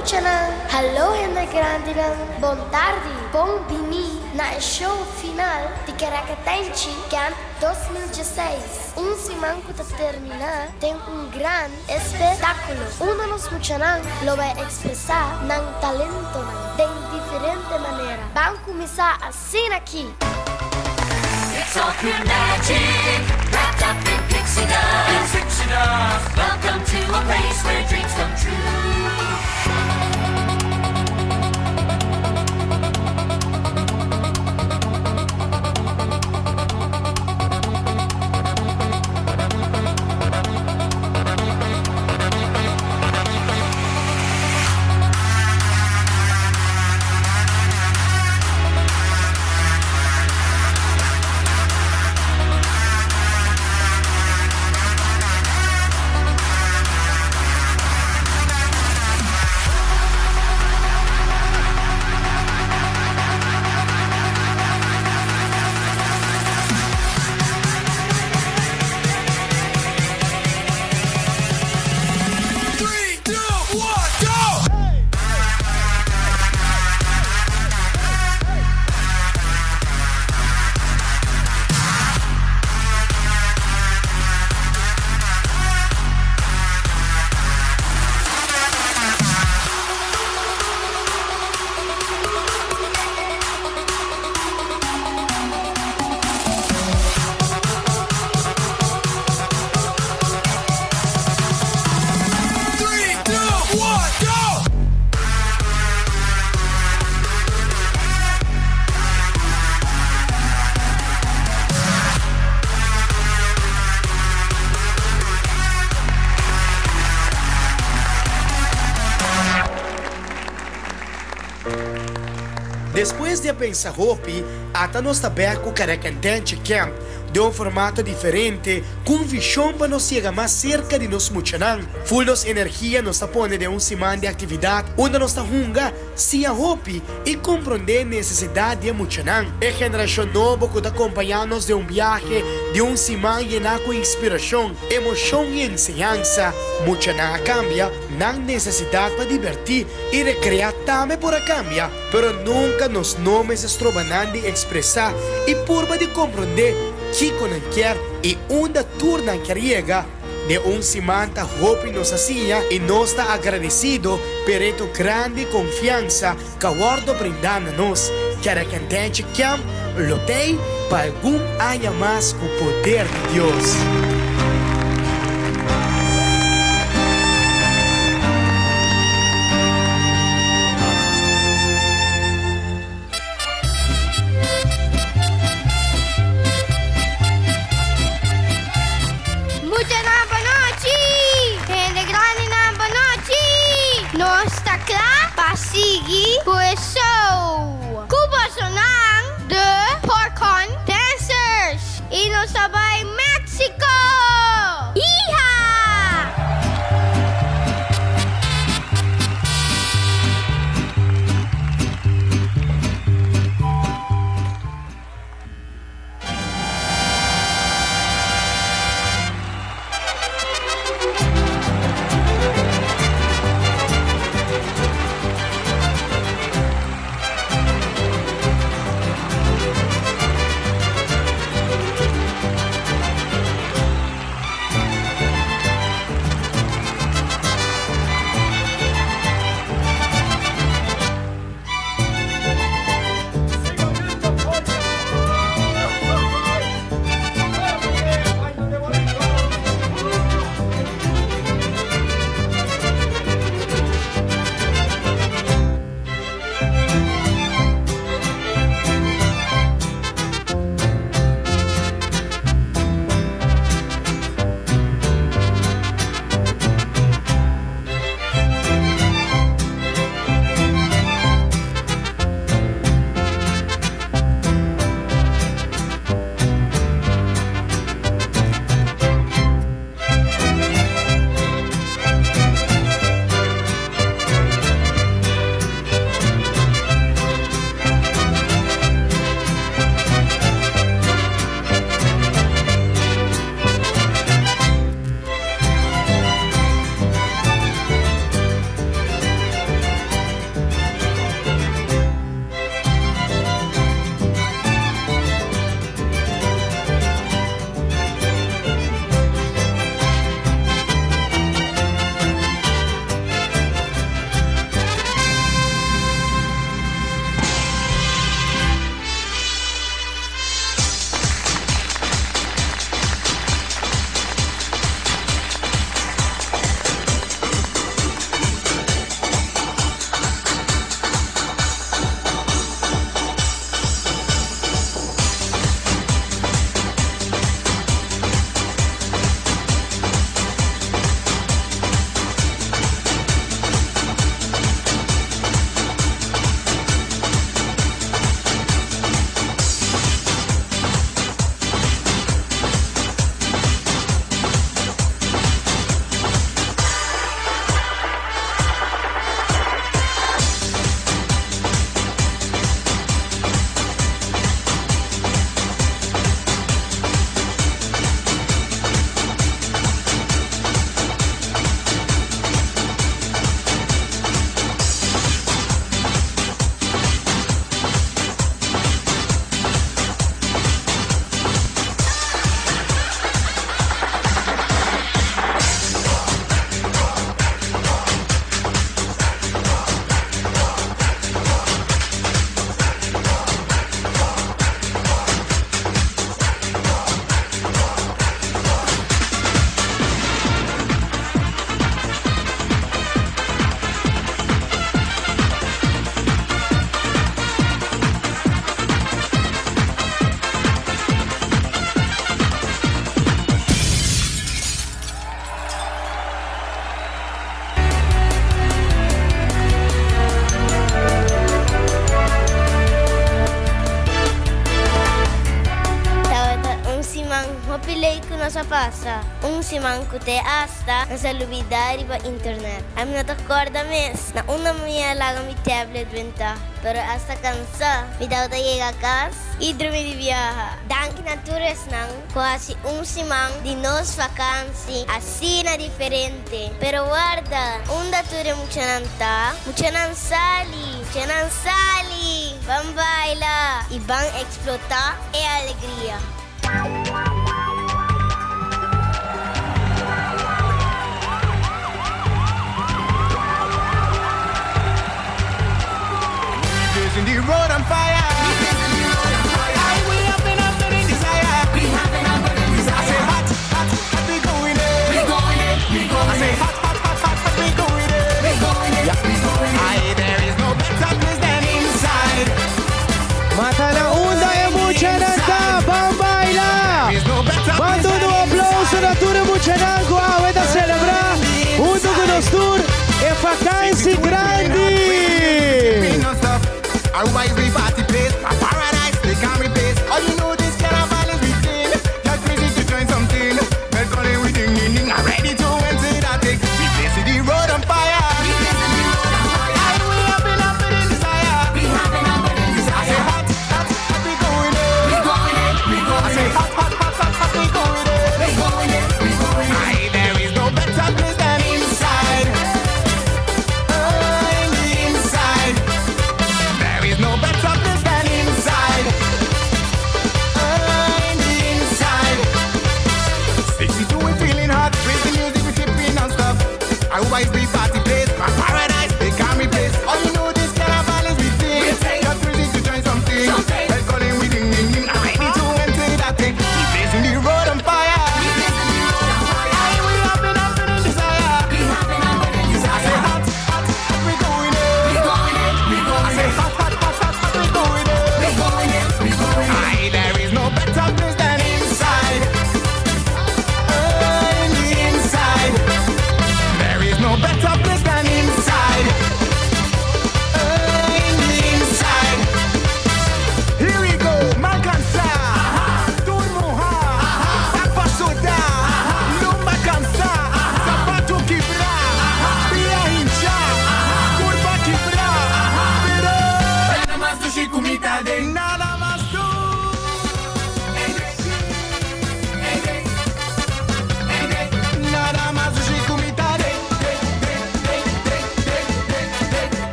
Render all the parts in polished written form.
muchanan, hallo hende grandinan, bon tardi, bon bini na e show final di Kereketenchi Camp 2016. Un siman ku ta terminá den un gran espektákulo unda nos muchanan lo bai ekspresá nan talentonan den diferente manera. Ban kuminsá asina aki! It's all pure magic, wrapped up in pixie dust. In pixie dust. Welcome to a place where dreams come true. Three, two, one, go! Three, two, one, go! Despues di a pensa hopi, ata nos ta bek ku Karekentenchi Camp den un formato diferente ku un vishon pa nos yega mas serka di nos muchanan. Ful nos energia nos ta pone den un siman di aktividat unda nos ta hunga, siña hopi i komprondé nesesidat di e muchanan. E generashon nobo ku ta kompañá nos den un biahe di un siman yená ku inspirashon, emoshon i enseñansa. Muchanan a kambia, nan nesesidat pa dibertí i rekreá tambe por a kambia, pero nunka nos no mester stroba nan di ekspresá i purba di komprondé kiko nan kier i unda tur nan kier yega. Den un siman ta hopi nos a siña i nos ta agradesido p'e reto grandi konfiansa ku a wòrdu brindá na nos. Kerekentenchi Camp lo t'ei pa algun aña mas ku poder di Dios. Muchanan bonochi! Hende grandinan bonochi! Nos ta kla pa sigui ku e show! Ku bosonan The Porcon Dancers! I nos ta bai Mexico! a pasa. Un siman ku te asta nos a lubidá riba internet. Ami no ta kòrda mes na unda mi a laga mi tablet bentá. Pero asta kansá mi tabata yega kas i drumi di biaha. Danki na tur esnan ku hasi un siman di nos vakansi asina diferente. Pero warda, unda tur e muchanan ta? Muchanan sali! Muchanan sali! Ban baila i ban eksplotá e alegria! Mata na unda e muchanan ta, ban baila! Ban duna un aplauso na tur e muchanan ku awe ta selebrá huntu ku nos tur e fakansi grandi!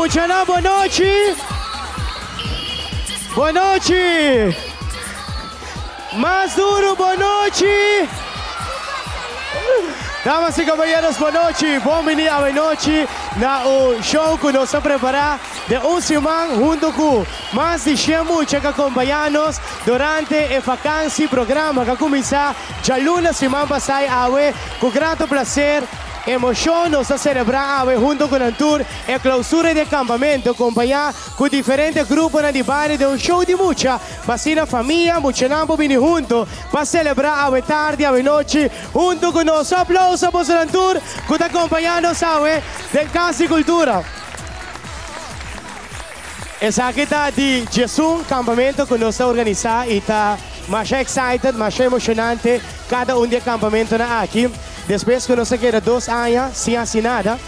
Muchanan, bon nochi. Bon nochi. Mas duro, bon nochi. Damas y caballeros, bon nochi. Bon bini anochi na e show cu nos a prepara di un siman hunto cu mas di 100 mucha cu a acompaña nos durante e vakantie programa cu a cuminsa dialuna siman pasa. Awe, cu grato placer, emocion, nos a celebra awe hunto cu nan tur e clausura di campamento, acompaña cu diferente grupo di baile di un show di mucha, asina famia, muchanan por bini hunto pa celebra awe tardi, awe nochi, hunto cu nos. Aplauso pa nan tur cu ta acompañando nos awe di Cas di Cultura. Esaki ta di 11 campamento cu nos a organisa y ta mas excited, mas emocionante cada un di e campamentonan aki. Despues cu nos a keda 2 aña sin haci nada,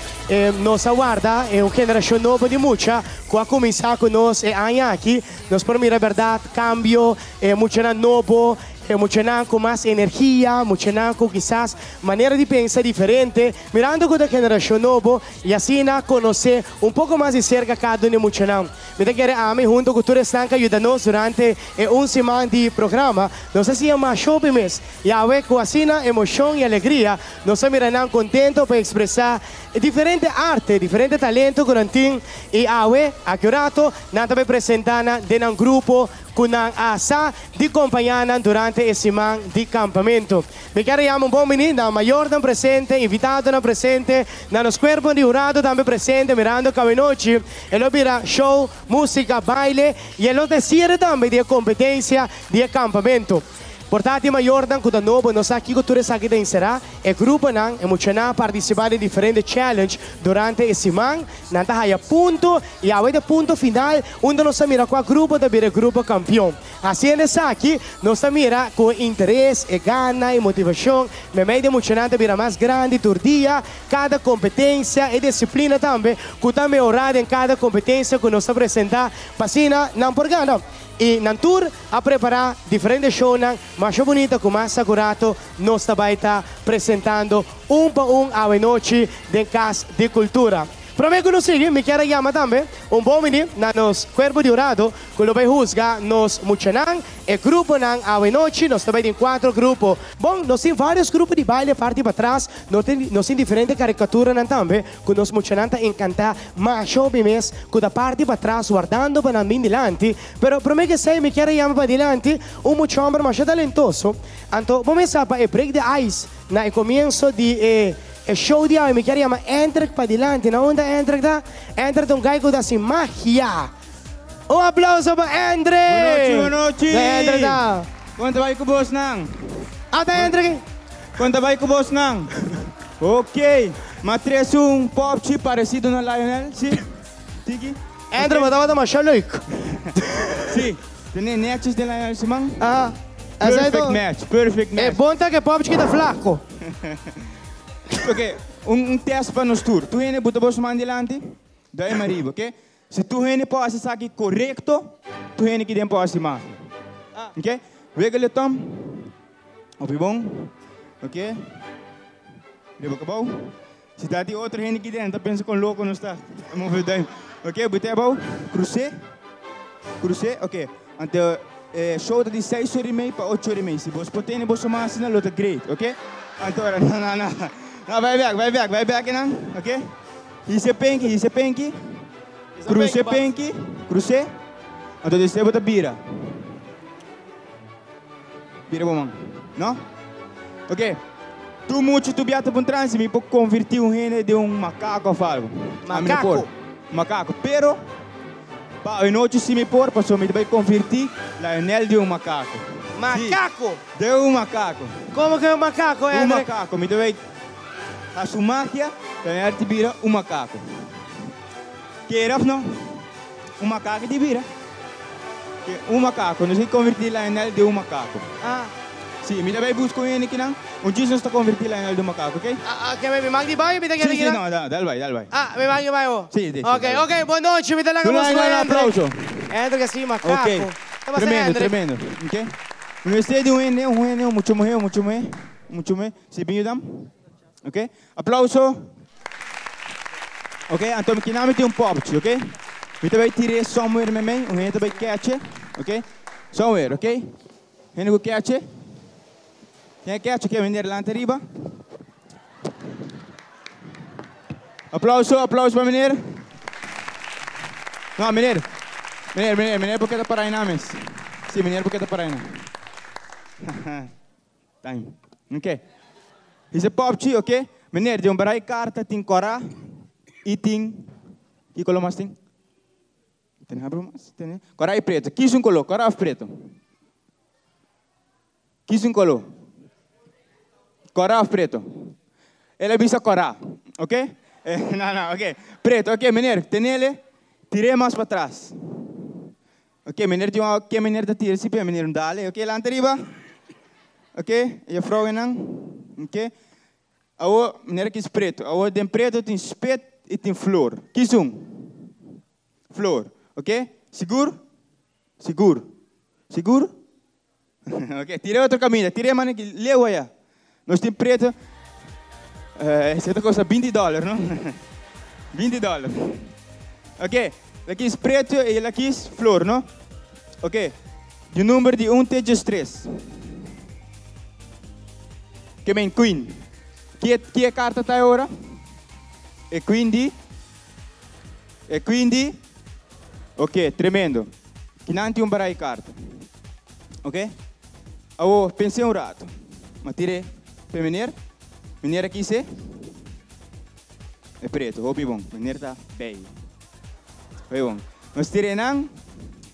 nos a warda un generacion nobo di mucha cu a cuminsa cu nos e aña aki. Nos por mira berdad, cambio, mucha nobo, mucha cu mas energia, mucha cu kisas manera di pensa diferente, mirando cu e generacion nobo y asina conoce un poco mas di cerca cada un mucha. Mi ta kere ami hunto cu tur esnan cu a yuda nos durante un siman di programa. Nos a siña mas shopping mes. Y awe cu asina emocion y alegria, nos a mira nan contento pa expresa diferente arte, diferente talento cu nan tin. Y awe, aki rato, nan tambe presenta den un grupo cu nan a sa di acompaña nan durante e siman di campamento. Mi kier yama un bon bini na mayornan presente, invitadonan presente, na nos cuerpo di hurado tambe presente, mirando cu anochi, e lo bira show, musica, baile y e lo cierre tambe di competencia di campamento. Por tanto, mayornan cu ta nobo, no sa kico tur esaki ta encera, e gruponan, e muchanan a participa den diferente challenge durante e siman, nan ta haya punto y awe e punto final, unda nos ta mira cua grupo ta bira grupo campeon. Asina aki, nos ta mira cu interes, e gana y motivacion, memey di muchanan ta bira mas grandi tur dia, cada competencia y disciplina tambe, cu ta mehora den cada competencia cu nos ta presenta, pa asina nan por gana. Y nan tur a prepara diferente show, mas bunita cu mas acurato nos tambe ta presentando un pa un anochi di Cas di Cultura. Prome cu nos sigui, mi kier yama tambe un bon bini na nos cuerpo di hurado, cu lo bay husga nos muchanan e gruponan anochi. Nos tambe tin cuatro grupo. Bon, nos tin varios grupo di baile parti patras, nos tin diferente caricaturanan tambe, cu nos muchanan ta encanta mas hopi mes, cu ta parti patras wardando pa nan bin dilanti. Pero prome cu esey, mi kier yama pa dilanti un mucha homber mas talentoso. Anto, ban cuminsa pa e break the ice na e comienso di e show di awe. Mi kier yama Hendrik pa dilanti. Na unda Hendrik ta? Hendrik un guy cu ta haci magia. Un aplauso pa Hendrik! Bon nochi, bon nochi. Hendrik ta. Con ta bay cu bosnan? Ah, ta Hendrik. Con ta bay cu bosnan? Ok. M'a trece un popchi parecido na Lionel, si? Tiki? Hendrik, mas tabata masha leuk. Si. Tin netjes di Lionel Simon? Ah, Perfect match, perfect E match. bon ta cu popchi ta flaco. Ok, un test pa nos tur. Tur hende buta bo man dilanti, duim ariba, ok? Si tur hende por haci esaki corecto, tur hende aki den por haci mas. Ok? Wiggle your thumb. Hopi bon. Ok? Riba cabou. Si ta di otro hende aki den, ta pensa con loco nos ta. Move duim. Ok, buta abou. Cruce. Cruce, ok. Anto, show ta di 6:30 pa 8:30. Si bo por tene bo man asina, lo ta great, ok? Anto, no, no, no. No, bay back, bay back, bay back, no? Ok? Hisa pinky, hisa pinky. Cruce pinky, cruce. Anto, despues bo ta bira. Bira bo man. No? Ok. Tur mucha tur biata pa un trance, mi por converti un hende den un macaco of algo. Ami no Macaco? por. Macaco. Pero, pa anochi si mi por, paso mi bay converti Lionel den un macaco. Macaco? Si, den un macaco. Con cu un macaco, Un Hendrik? macaco. Mi bay haci magia, Lionel ta bira un macaco. Kier of no? Un macaco ta bira. Un macaco. Nos ta converti Lionel den un macaco. Ah. Si, mi bay busca un aki no. Un Jesus ta converti Lionel den un macaco, ok? Ah, ok, mi mag di bay, mi ta Si, no, dal bay, dal bay. Ah, mi mag di bay, oh. Si, Ok, dal. Ok, bon nochi, mi ta laga Duna busca un Hendrik. aplauso. Hendrik asina, macaco. Ok. Tá Tremendo, Hendrik. tremendo. Ok? Universidad di un N, un N, mucho muher, mucho muher, mucho muher. Si, bin, Ok? Aplauso. Ok, anto aki mi tin un popchi, ok? Mi ta bay tira somewhere mei mei, un hende ta bay catch, ok? Somewhere, ok? Hende ku catch? Ken catch? Ok, meneer lanta riba. Aplauso, aplauso pa meneer. No, meneer. Meneer, meneer, meneer, por keda para einan mes? Si, meneer, por keda para einan? Time. Ok. Esey popchi, ok? Meneer, den un barai karta tin kòrá i tin... Ki koló mas tin? Tin mas? Tin kòrá i pretu. Kies un koló, kòrá òf pretu? Kies un koló. Kòrá òf pretu? El a bisa kòrá, ok? No, no, ok. Pretu, ok, meneer, tenele, tir'é mas patras. Ok, meneer tin un, ke meneer ta tira si pe meneer dale, ok, lanta riba. Ok, juffrouw einan. Ok. Awor, meneer kies pretu. Awor den pretu tin spit i tin flor. Kies un. Flor, ok? Sigur? Sigur. Sigur? Ok, tira otro kaminda. Tira man aki leu aya. Nos tin pretu. Esei ta kosta 20 dòler, no? 20 dòler. Ok, el a kies pretu i el a kies flor, no? Ok, di number di 1 te 13. Ke men queen. Ki ki e karta ta ora? E queen di? E queen di? Ok, tremendo. Kinan tin un barai karta. Ok? Awo, pens'é un rato. Ma tir'é p'e meneer. Meneer a kis'é. E pretu, hopi bon. Meneer ta bei. Hopi bon. Nos tir'é nan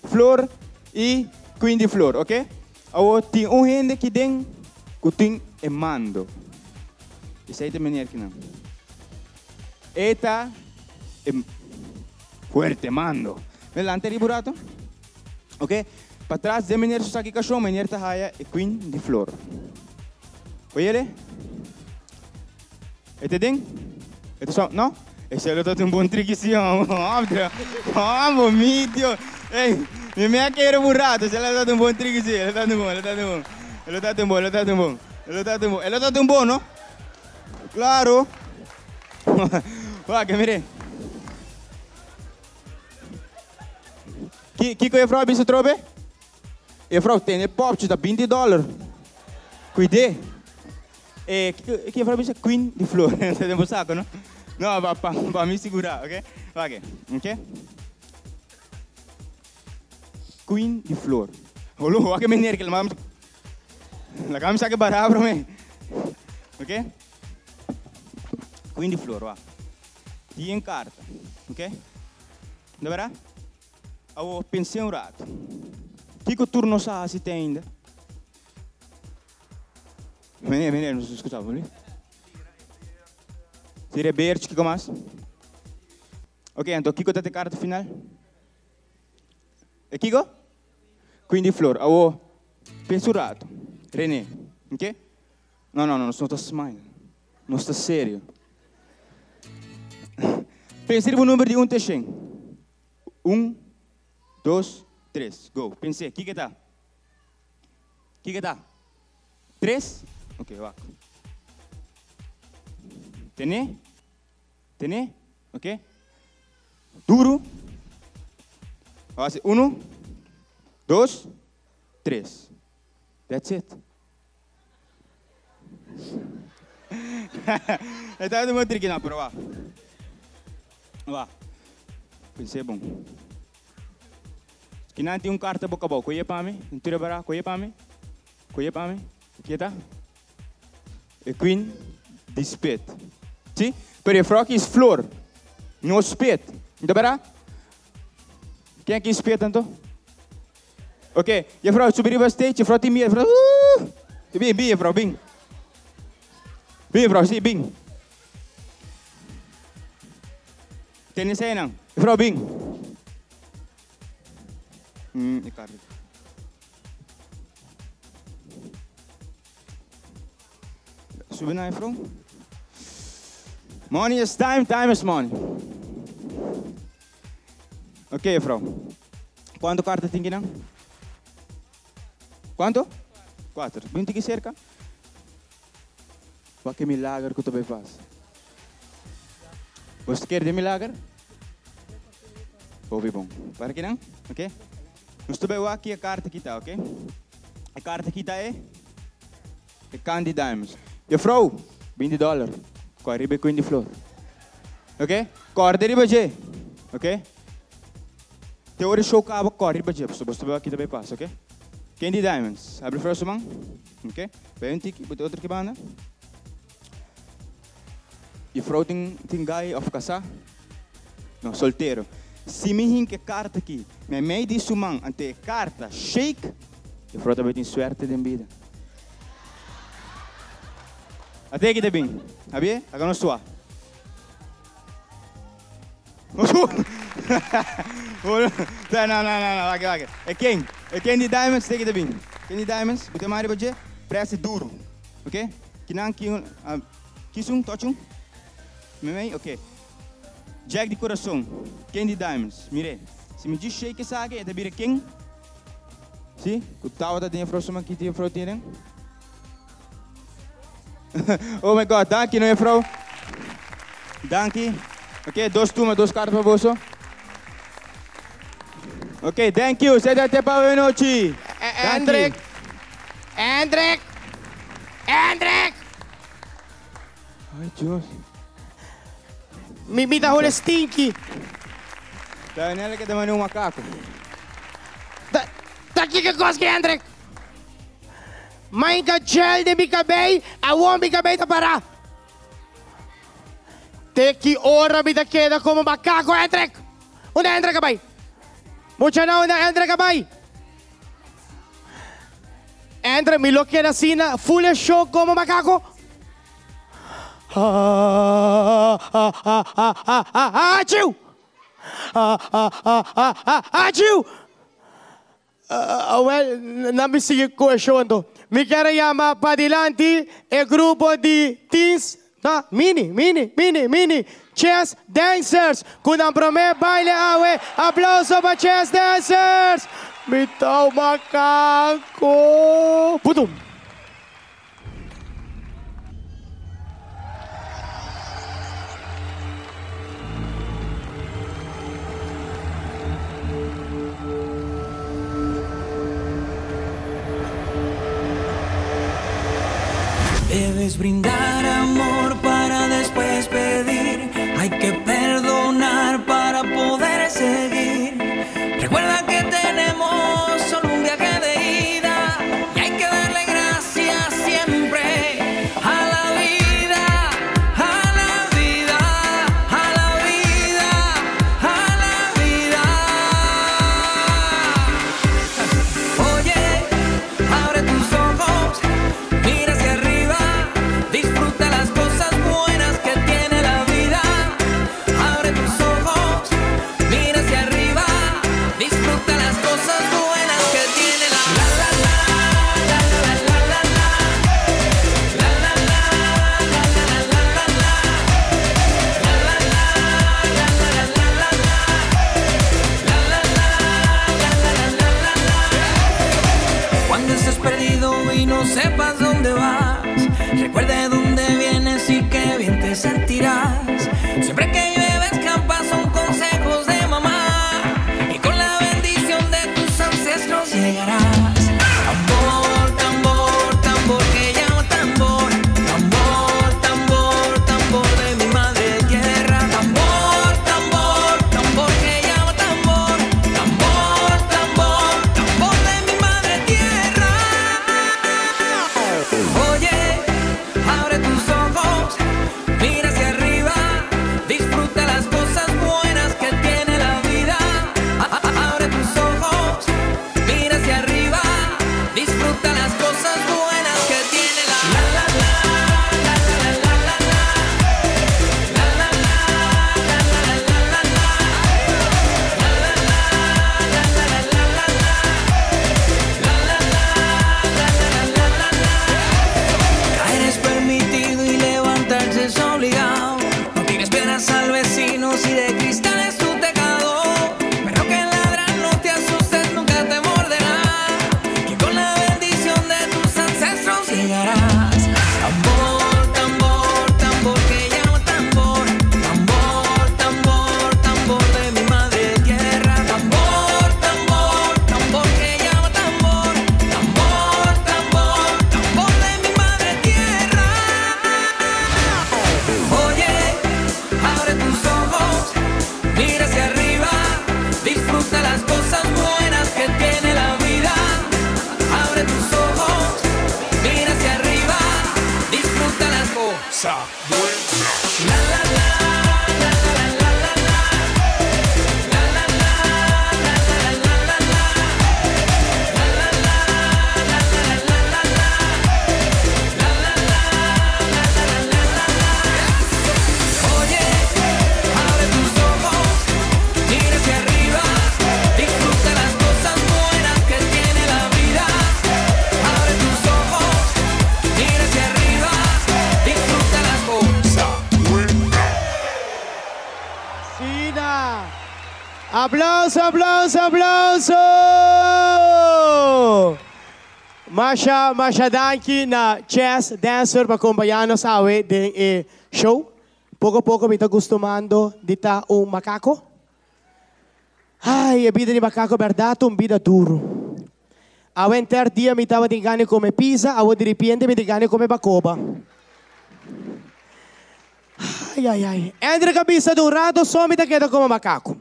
flor i queen di flor, ok? Awo, tin un hende ki den ku tin e mando. Esei ta meneer kinan. E ta e fuerte mando. Mi lanta riba un rato. Ok, patras den meneer su saki kashon, meneer ta haya e queen di flor. Oyele? E ta den? E ta so, no? Esei lo ta un bon triki si, hombre. Hombre, mi Dios. Ey, mi me a kere un rato, esei lo ta un bon triki si, lo ta un bon, lo ta un bon. Lo ta un bon, lo ta un bon. Lo ta un bon, lo ta un bon, no? Claro. Wak, mire. Ki, kiko juffrouw a bisa trobe? Juffrouw, tene popchi ta 20 dòler. Kuid'é. E, kiko, ki juffrouw a bisa? Queen di flor. Ta den bo sako, no? No, pa, pa, pa mi sigurá, oké? Wak, oké? Queen di flor. Holo, wak e meneer ke la Laga mi saka e bará promé. Oké? Queen di flor, wak. Tin karta, oké? De bèrdat? Awor, pens'é un ratu. Kiko tur nos a hasi te ainda? Meneer, meneer, nos skucha bo. Tira e berchi, kiko mas? Oké, anto kiko ta te karta final? E kiko? Queen di flor. Awor, pensa un ratu. René, oké? No, no, no, nos no ta smile. Nos ta serio. Pensa riba un number di 1 te 100. 1, 2, 3. Go. Pens'é. Kiko ta? Kiko ta? 3? Ok, wak. Tené? Tené? Ok. Duru. Hasi 1, 2, 3. That's it. E tabata un bon triki no, pero wak. Wak. Pens'é bon. Kinan tin un karta boka abou. Koye pa mi. Tira bara. Koye pa mi. Koye pa mi. Ki ta? E queen di spit. Si? Pero e frou kies flor. No spit. Nta bara? Ken kies spit anto? Ok, juffrouw, subi riba stage, juffrouw tin miedo, juffrouw, uh, bin, bin, juffrouw, bin. Bin, juffrouw, si, bin. Tene eseinan. Juffrouw, bin. E karta. Subi na, juffrouw. Money is time, time is money. Ok, juffrouw. Kuantu karta tin kinan? Kuantu? Kuater. Bin tiki serka. Wak e milager ku ta bai pasa. Bo kier den milager? Hopi bon. Para akinan, ok? Nos ta bay wak ki e carta aki ta, ok? E carta aki ta e e Candy Diamonds. Juffrouw, binti dollar. Kore riba e Queen di Flor. Ok? Korde riba dje. Ok? Te ora e show kaba, kore riba dje, pasobra bo ta bay wak ki ta bay pasa, ok? Candy Diamonds. Habri juffrouw su man. Ok? Bay un tiki, bo ta otro ki banda. Juffrouw tin tin guy of casá? No, soltero. Si mi hinca e carta aki meimei di su man ante e carta shake, juffrouw ta bay tin suerte den bida. Ate aki ta bin. Habie? Laga nos sua. No, no, no, no, wak, wak. E ken? E ken di Diamonds te ki ta bin? Ken di Diamonds? Bu ta mari pa dje? Presi duro. Ok? Kinan ki un, kies un, touch un? Meimei? Ok. Jack di corazon. Ken di Diamonds? Mire. Si mi djis shake esaki, e ta bira ken? Si? Ku tabata den e fro suma ki tin e fro tin den? Oh my God, danki no juffrouw. Danki. Ok, dos tuma, dos carta pa boso. Ok, thank you. Zet te pa buena nochi. Hendrik. Hendrik. Hendrik. Ay, Dios. Mi mi ta hole stinky. Daniel ke ta manda un macaco. Ta ta kiko kos ki Hendrik? Mainka gel den mi kabei, awor mi kabei ta para. Te ki ora mi ta keda komo makako, Hendrik? Unda Hendrik a bai? Muchanan, unda Hendrik a bai? Hendrik, mi lo keda asina full e show komo makako? Achiu! Achiu! Awel, nan mi sigui ku e show anto. Mi kier a yama padilanti e grupo di teens, no, mini, mini, mini, mini Chess Dancers ku nan promé baile awe. Aplauso pa Chess Dancers! Mi ta un makanko. Putum! Debes brindar amor para después pedir. Hay que perdonar para poder seguir. Recuerda que tenemos solo un viaje de ida y hay que darle gracias siempre a la vida, a la vida, a la vida, a la vida. Oye, abre tus ojos, mira hacia arriba, disfruta. Aplauso, aplauso, aplauso! Masha, masha danki na Chess Dancer pa acompaña nos awe den e show. Poco poco mi ta gustumando di ta un macaco. Ay, e bida di macaco berdad ta un bida duro. Awe enter dia mi tabatin gana di come pizza, awe di ripiente mi tin gana di come bacoba. Ay, ay, ay. Hendrik a bisa di un rato so mi ta keda como macaco.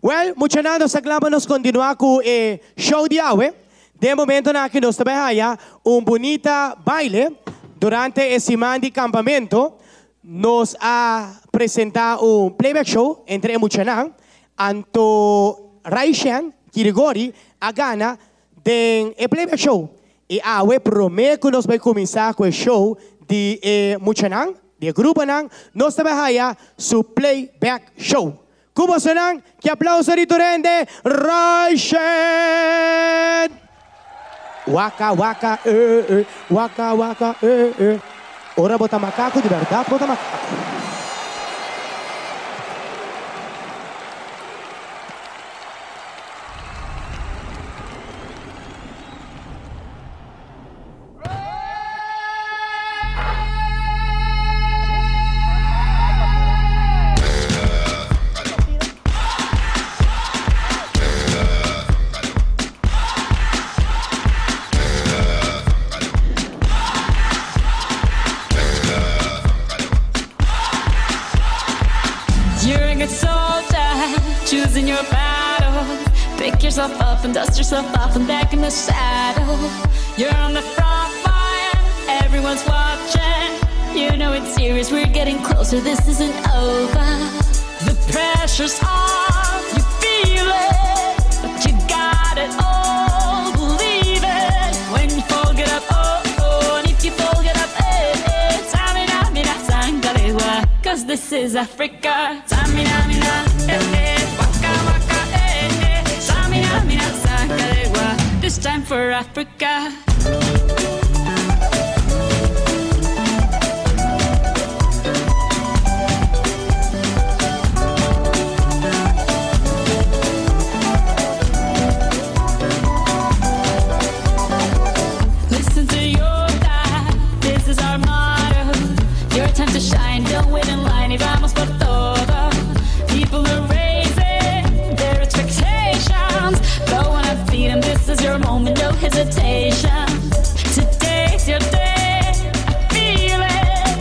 Well, muchanan nos ta kla pa nos continua cu e show di awe. Den e momentonan aki nos ta bay haya un bunita baile durante e siman di campamento. Nos a presenta un playback show entre e muchanan, anto Raishen Kirigori a gana den e playback show. Y awe prome cu nos bay cuminsa cu e show di e muchanan, di e gruponan, nos ta bay haya su playback show. Cu bosonan, ki aplauso di tur hende, Raishen! Waka waka eh eh, waka waka eh eh. Ora bo ta makaku di bèrdat bo ta makaku. You're a good soldier, choosing your battle. Pick yourself up and dust yourself off and back in the saddle. You're on the front line, everyone's watching. You know it's serious, we're getting closer, this isn't over. The pressure's on, you feel it, but you got it all. Believe it when you fall, get up, oh, oh, and if you fall, get up, eh, eh. Tsamina, mina, zangalewa, 'cause this is Africa. Tsamina, mina, eh, eh, waka, waka, eh, eh. Tsamina, mina, zangalewa, this time for Africa. Listen to your dad, this is our motto. Your time to shine, don't wait in line, y vamos por todo. People are raising their expectations. Go on and feed 'em, this is your moment, no hesitation. Today's your day, I feel it.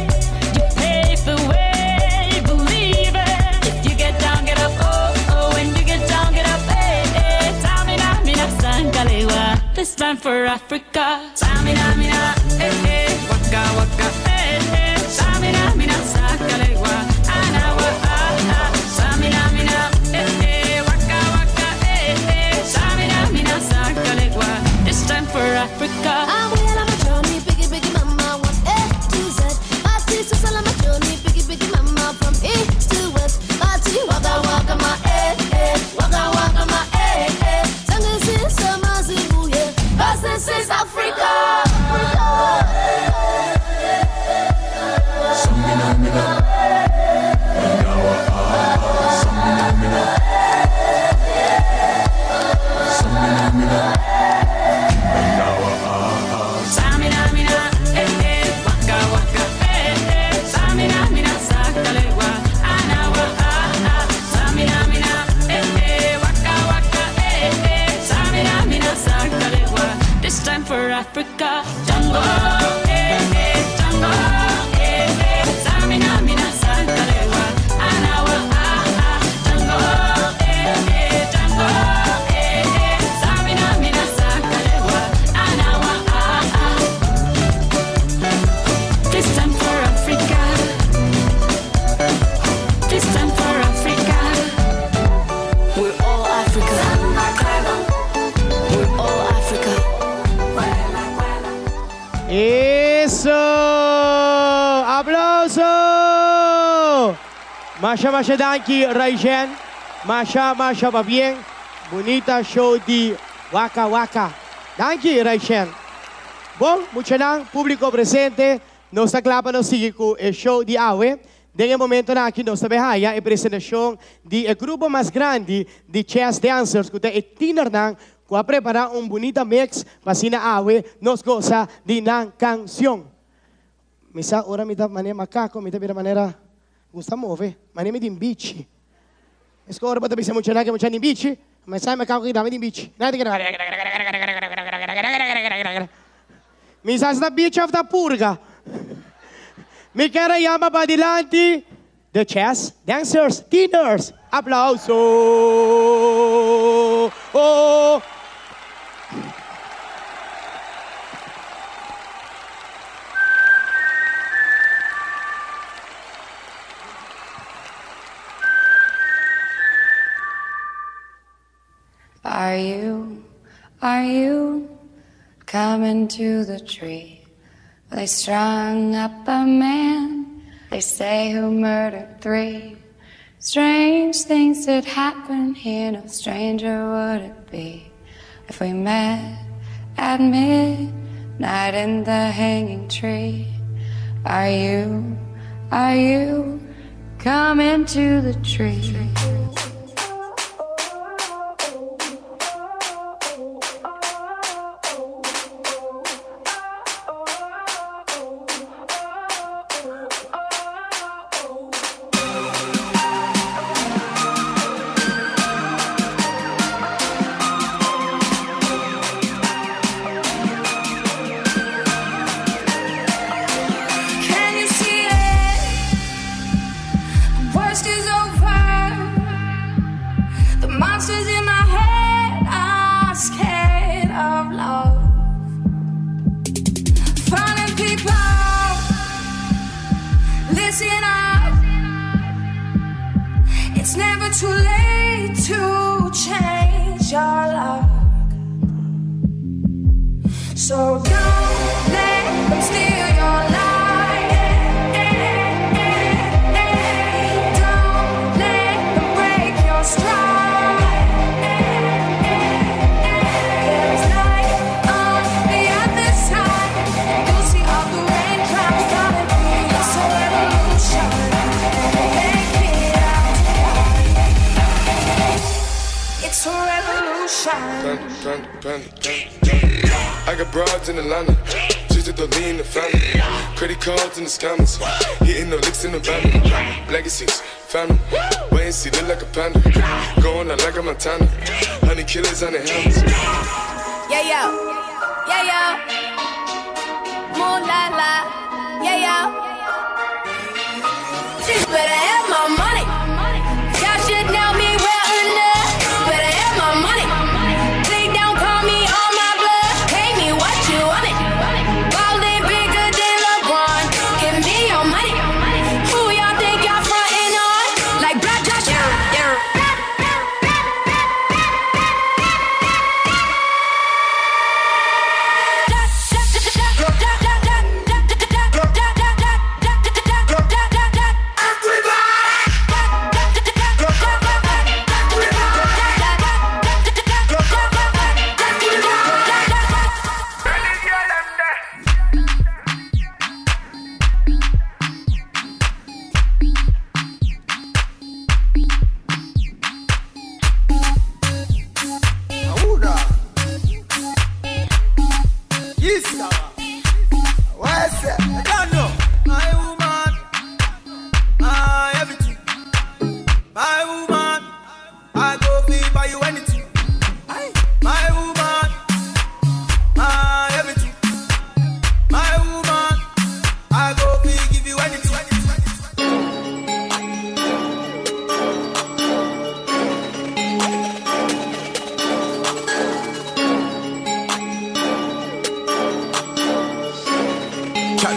You pave the way, believe it. If you get down, get up, oh, oh. When you get down, get up, eh, eh. Tsamina, mina, zangalewa. This time for Africa. Tsamina, mina, eh, eh. Waka, waka, eh, eh. Tsamina, mina, zangalewa. Anawa, ah, ah. Tsamina, mina, eh, eh. Waka, waka, eh, eh. Tsamina, mina, zangalewa. This time for Africa. This is Africa. Tsamina, mina, eh, eh, waka, waka, eh, eh. Tsamina, mina, zangalewa, anawa, ah, ah. Tsamina, mina, eh, eh, waka, waka, eh, eh. Tsamina, mina, zangalewa. This time for Africa. Jungle, eh, eh, jungle, eh, eh. Tsamina, mina, zangalewa, anawa, ah, ah. Jungle, eh, eh, jungle, eh, eh. Tsamina, mina, zangalewa, anawa, ah, ah. This time for Africa. This time for Africa. We're all Africa. We're all Africa. Eso! Aplauso! Masha, masha danki, Raishen. Masha, masha, pabien. Bunita show di Waka Waka. Danki, Raishen. Bon, muchanan, publico presente. Nos ta cla pa nos sigui cu e show di awe. Den e momentonan aki nos ta bay haya e presentacion di e grupo mas grandi di Chess Dancers cu ta e tienernan cu a prepara un bunita mix pa asina awe nos goza di nan cancion. Mi sa ora mi ta manera macaco mi ta bira manera gusta move, manera mi tin bichi. Esco ora bo ta bisa muchanan ke mucha tin bichi, ma sa e macaco ki tambe tin bichi. Nan ta keda Mi sa si ta bichi of ta purga. Mi kier a yama padilanti The Chess Dancers Tieners. Aplauso! Are you, are you coming to the tree? Where they strung up a man, they say who murdered three. Strange things did happen here, no stranger would it be if we met at midnight in the hanging tree. Are you, are you coming to the tree? Can you see it? The worst is over. The monsters in my head are scared of love. Funny people, listen up. It's never too late to change your luck. So don't let them steal your light. Don't let them break your stride. There's light on the other side. You'll see all the raindrops falling. It's a revolution. Make it out. It's a revolution. Panda, panda, panda, panda. I got broads in Atlanta, just to lean the family. Credit cards in the scammers, hitting the licks in the van. Legacies, family, wait and see, look like a panda. Going out like a Montana, honey killers on the helmets. Yeah, yo. Yeah, yo. Moon la la. Yeah, yo. She better have my money. Y'all should know me well enough. Better have my money. Please don't call me on my bluff. Pay me what you want it. Ballin' bigger than LeBron. Give me your money. Who you all think you all frontin' on? Like blah, blah, blah. Yeah.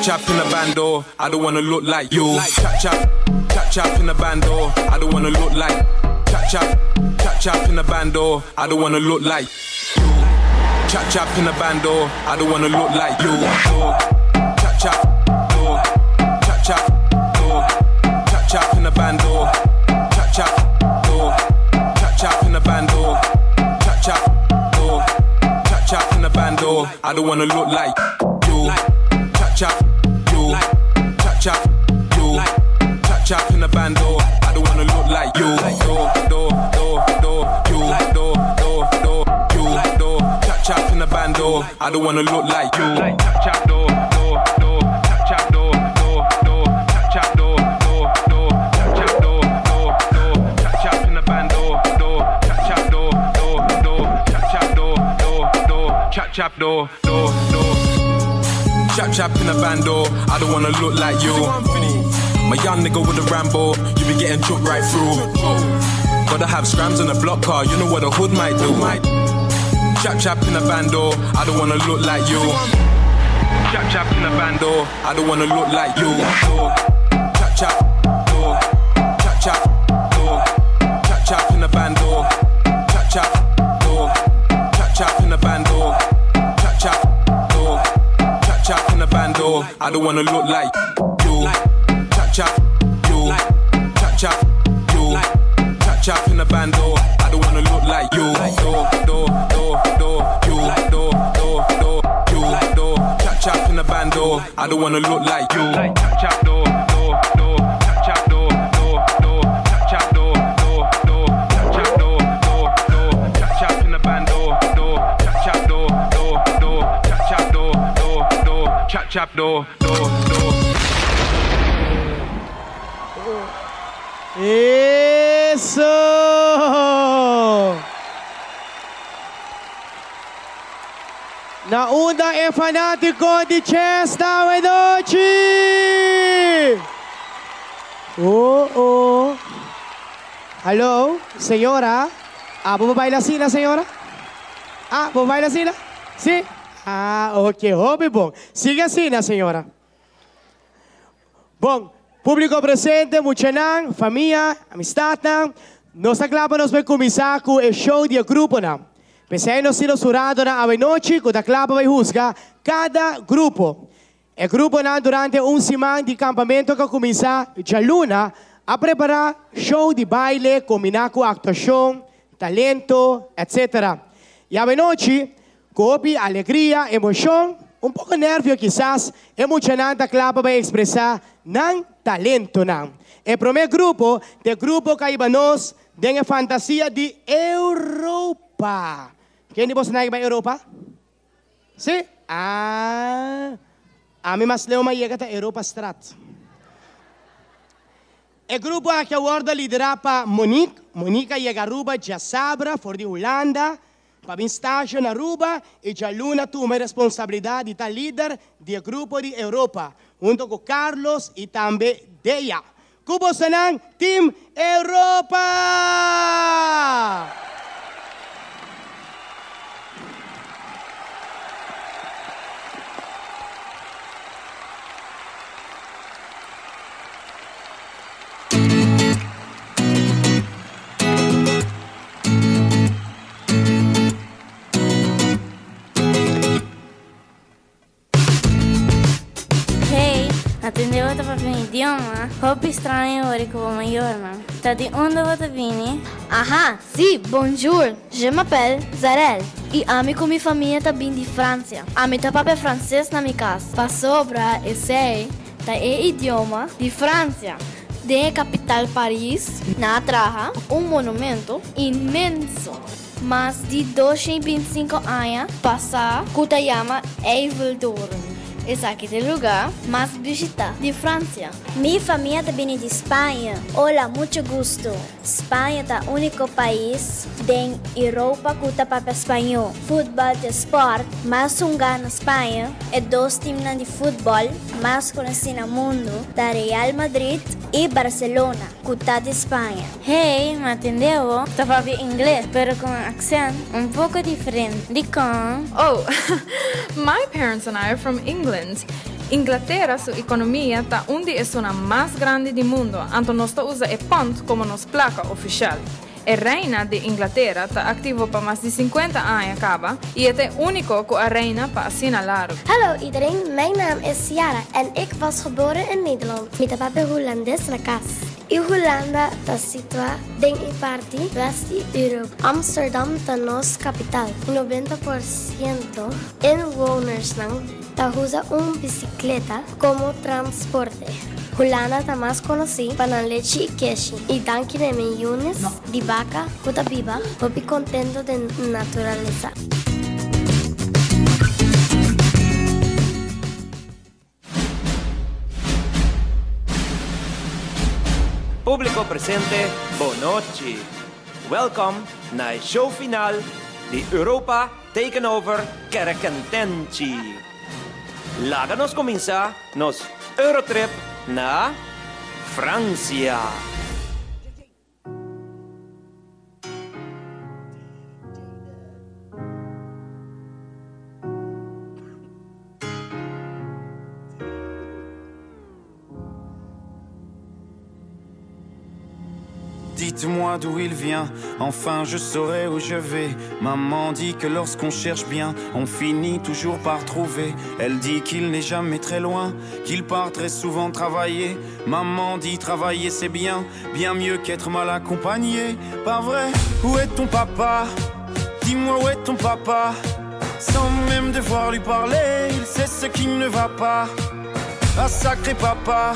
Chap in the bando, I don't want to look like you. Chap chap, chap chap in the bando, I don't want to look like. Chap chap, chap chap in the bando, I don't want to look like you. Chap chap in the bando, I don't want to look like you. Chap chap, oh, chap chap, oh, chap chap in the bando, chap chap, oh, chap chap in the bando, chap chap, oh, chap chap in the bando, I don't want to look like you. Chap chap, you. Chap chap, you. Chap Chap chap in the bando. I don't wanna look like you. Do do do do you do do do you do. Chap chap in the bando. I don't wanna look like you. Chap chap do do do chap chap do do do chap chap do do do chap chap do do do chap chap in the bando do chap chap do do do chap chap do do do chap chap do do do. Chap chap in the bando, I don't wanna look like you. My young nigga with a Rambo, you be getting choked right through. Gotta have scrams in the block car, you know what a hood might do. Chap chap in the bando, I don't wanna look like you. Chap chap in the bando, I don't wanna look like you. Chap chap, do, chap chap, do, chap chap in the bando, chap chap, do, chap chap in the bando, chap chap, do, chap chap in the bando. I don't wanna look like you. Chap chap, you, chap chap, you, chap chap in the bando. I don't wanna look like you. Do do do do you do do do you do chap chap in the bando. I don't wanna look like you. Chap chap do do do chap chap do do do chap chap do do do chap chap do do do chap chap in the bando do chap chap do do do chap chap do do do chap chap do do do. Eso! Na unda e fanatico di Chesta Vedoci! Oh, oh. Hello, señora. Ah, ¿vos baila así, la señora? Ah, ¿vos baila así, la? Sí? Ah, ok, hobby bon. Sigue así, la señora. Bon, público presente, muchanan, familia, amistad, nos aclapa nos vai começar com o show de grupo, não. Pensei no sino surado na avenoche, com a clapa vai juzgar cada grupo. O grupo na durante um semana de campamento que começa já luna a preparar show de baile combinar com actuação, talento, etc. E avenoche, com alegria, emoção, um pouco nervio quizás, é mucha clapa vai expressar nan talento nan. O primeiro grupo, de grupo caibanos, tem a fantasia de Europa. Quem de vocês vai Europa? Sim? Ah, a mim mas leo llega a Europa Strat. O grupo aqui aborda liderado pa Monique. Monica llega a Aruba, já sabra, for de Holanda, para estágio na Aruba e já Luna toma a responsabilidade de estar líder do grupo de Europa, junto com Carlos e também Deia. Cubo Sanan, Team Europa! Hey, atendeu ta papia idioma. Hopi estranho ori como maior, Ta di onde vota vini? Aha, si, bonjour. Je m'appelle Zarel. E ami com minha família tá vindo de França. Ami tá papia francês na minha casa. Pa sobra, esse tá é idioma de França. De capital Paris, na traja, um monumento imenso. Mas de 225 anos, passa, Kutayama Eiffeltoren. Esse aqui é o lugar mais visitado de França. Mi família tá vindo de Espanha. Olá, muito gusto. Espanha tá o único país da Europa que tá papel espanhol. Futebol de esporte, mais um na Espanha é dois times de futebol mais conhecidos no mundo, da Real Madrid e Barcelona, que tá de Espanha. Hey, me atendeu? Tá falando inglês, pero com accent um pouco diferente. De com? Oh, my parents and I are from England. Inglaterra, su economia ta onde é a mais grande do mundo, anto nós usa e pound como nos placa oficial. A reina de Inglaterra está ativo para mais de 50 anos acaba e é o único que a reina para assinalar. Hallo iedereen, mijn naam is Ciara en ik was geboren in Nederland. Met papa Hollandes na casa. In Holanda ta situa den e parti West Europa. Amsterdam ta nos capital. 90% inwoners nan ta usa un bicicleta como transporte. Hulanda ta mas konosí pa nan lechi i keshi i danki na e miyones di baka ku ta biba hopi kontentu den naturalesa. Públiko presente, bonochi. Welkom na e show final di Europa Taken Over Kerekentenchi. Laga nos kuminsá nos Eurotrip na Fransia. Dites-moi d'où il vient, enfin je saurai où je vais. Maman dit que lorsqu'on cherche bien, on finit toujours par trouver. Elle dit qu'il n'est jamais très loin, qu'il part très souvent travailler. Maman dit travailler c'est bien, bien mieux qu'être mal accompagné. Pas vrai, où est ton papa Dis-moi où est ton papa Sans même devoir lui parler, il sait ce qui ne va pas. Ah sacré papa,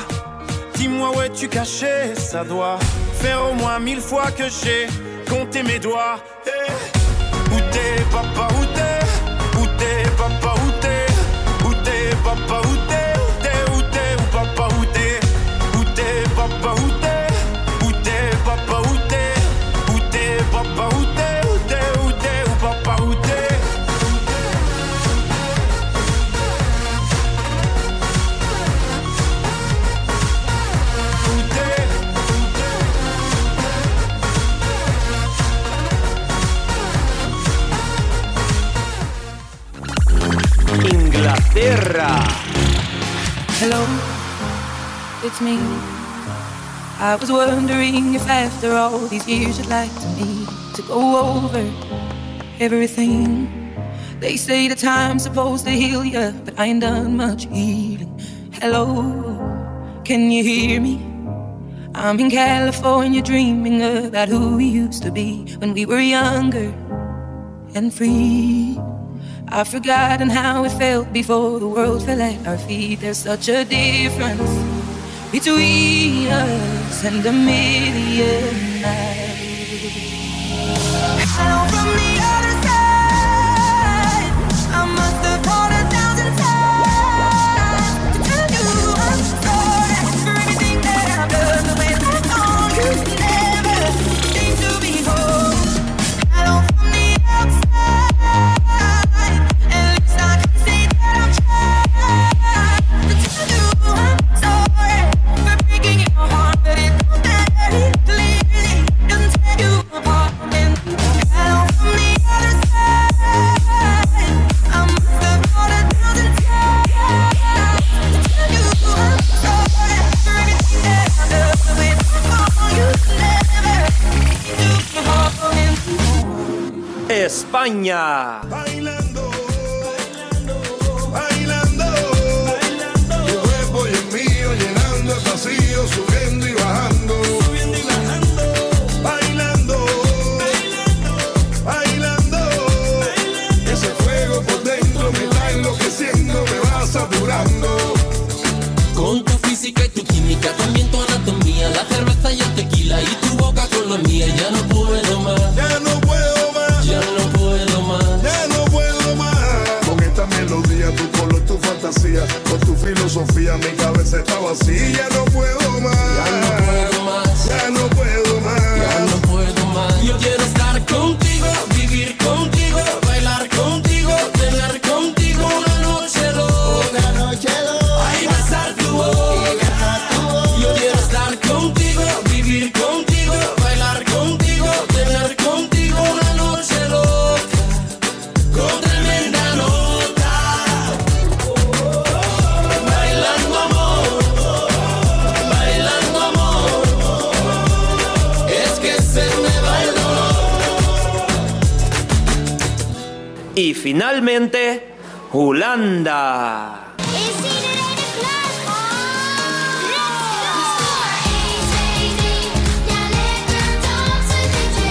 dis-moi où es-tu caché Ça doit faire au moins mille fois que j'ai compté mes doigts. Eh, Où t'es papa, où t'es Où t'es papa, où t'es Où t'es papa, où t'es Où t'es, où t'es, où papa, où t'es Où t'es papa, où t'es Où t'es papa, où t'es Où t'es papa, où t'es Où t'es, où t'es, où papa, où t'es Où t'es Inglaterra. Hello, it's me. I was wondering if after all these years you'd like to me to go over everything. They say the time's supposed to heal ya, but I ain't done much healing. Hello, can you hear me? I'm in California dreaming about who we used to be when we were younger and free. I've forgotten how it felt before the world fell at our feet. There's such a difference between us and a million miles. Hello from the other side. I must have called a thousand times to tell you I'm sorry for everything that I've done. The way I know you never seem to be whole. Hello from the outside. At least I can say that I've tried to tell you I'm sorry for breaking your heart, but it don't matter. It clearly doesn't tear you apart. And hello from the other side. I must have called a thousand times to tell you I'm sorry for everything that I've done. The way I call you never seem to be whole. España. Bailando, bailando, tu cuerpo y el mío llenando el vacío, subiendo y bajando, bailando, bailando, ese fuego por dentro me está enloqueciendo, me va saturando. Con tu física y tu química, también tu anatomía, la cerveza y el tequila y tu boca con la mía, ya no puedo más. Ya no puedo más. Ya no puedo más. Ya no puedo más. Con esta melodía, tu color, tu fantasía, con tu filosofía, mi cabeza está vacía. Ya no puedo más. Ya no puedo más. Ya no puedo más. Ya no puedo más. Yo quiero estar contigo, vivir contigo, bailar contigo, tener contigo una noche loca. Una noche loca. Ay, besar tu boca. Yo quiero estar contigo, vivir contigo, bailar contigo, tener contigo una noche loca. Con tremenda nota. Bailando amor, bailando amor. Es que se me va el dolor. Y finalmente, Hulanda. Is iedereen er klaar voor? Let's go! 1, 2, 3, ja lekker dansen geeft je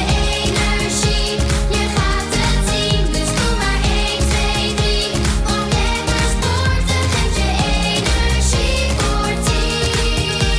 energie. Je gaat het zien, dus doe maar 1, 2, 3. Want lekker sporten geeft je energie voor 10.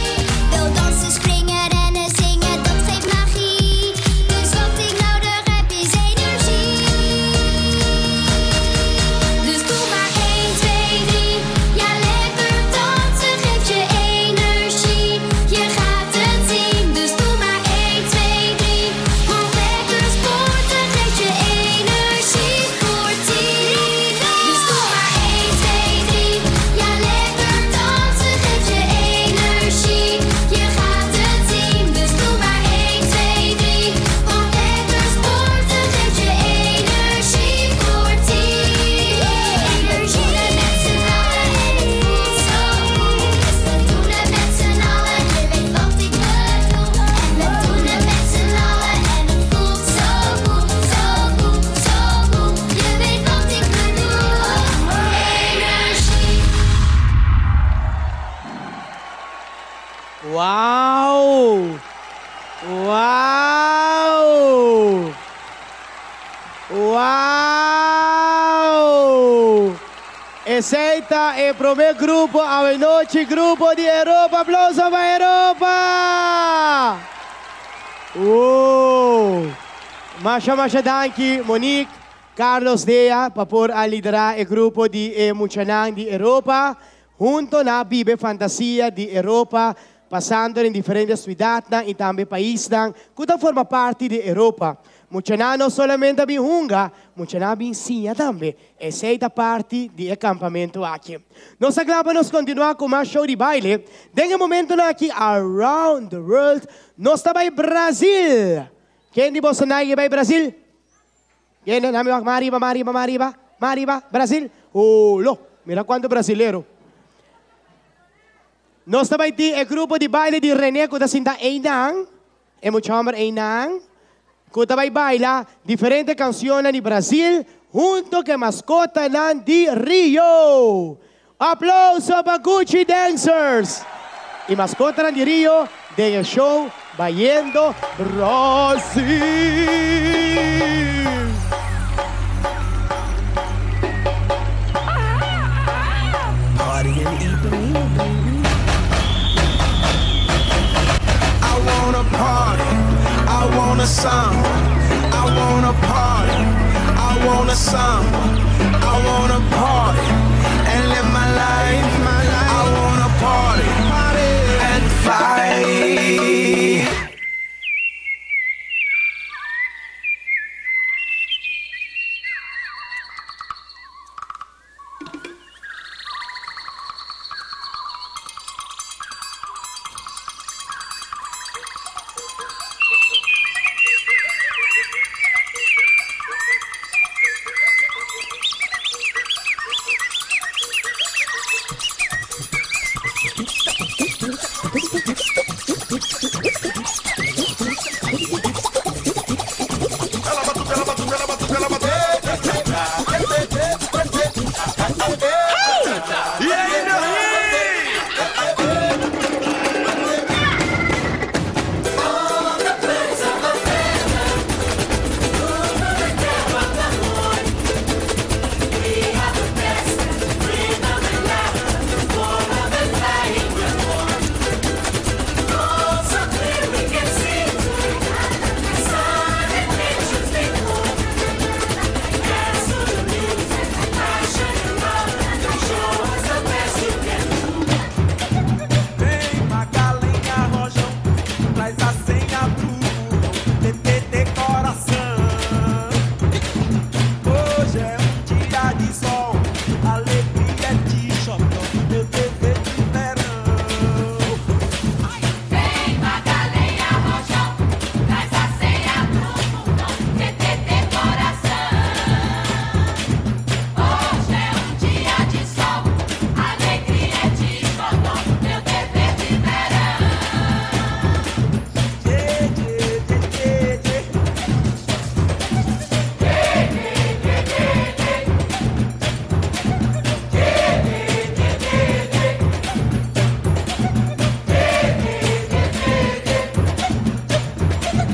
Esey ta e prome grupo awe nochi, grupo di Europa. Aplauso pa Europa! Wow! Masha masha danki Monique, Carlos Dea pa por a lidera e grupo di e muchanan di Europa. Hunto nan a biba e fantasia di Europa pasando den diferente suidatnan i tambe paisnan ku ta forma parti di Europa. Muchanan no solamente a bin hunga, muchanan a bin siña tambe. Esei ta parti di e kampamentu aki. Nos ta kla pa nos kontinuá ku mas show di baile. Den e momentunan aki around the world nos ta bai Brazil! Ken di boso nan a bai Brazil? Ken? Nan mi wak mas ariba, mas ariba, mas ariba, mas ariba. Brazil? Holo! Mira kuantu brazilero. Nos ta bai tin e grupo di baile di René ku ta sinta einan, e mucha hòmber einan, ku ta bai baila diferente kanshonnan di Brazil hunto ku e maskotanan di Rio. Aplouso pa Gucci Dancers i maskotanan di Rio den e show Bayendo Brazil. I wanna party, I wanna samba. I wanna party, I wanna samba. I wanna party and live my life. I wanna party and fly. Vem Magalenha Rojão, traz a senha pro TTT coração. Hoje é um dia de sol, alegria é de xodó, meu dever de verão. Vem Magalenha Rojão, traz a senha pro mundão, TTT coração. Hoje é um dia de sol, alegria é de xodó, meu dever de verão.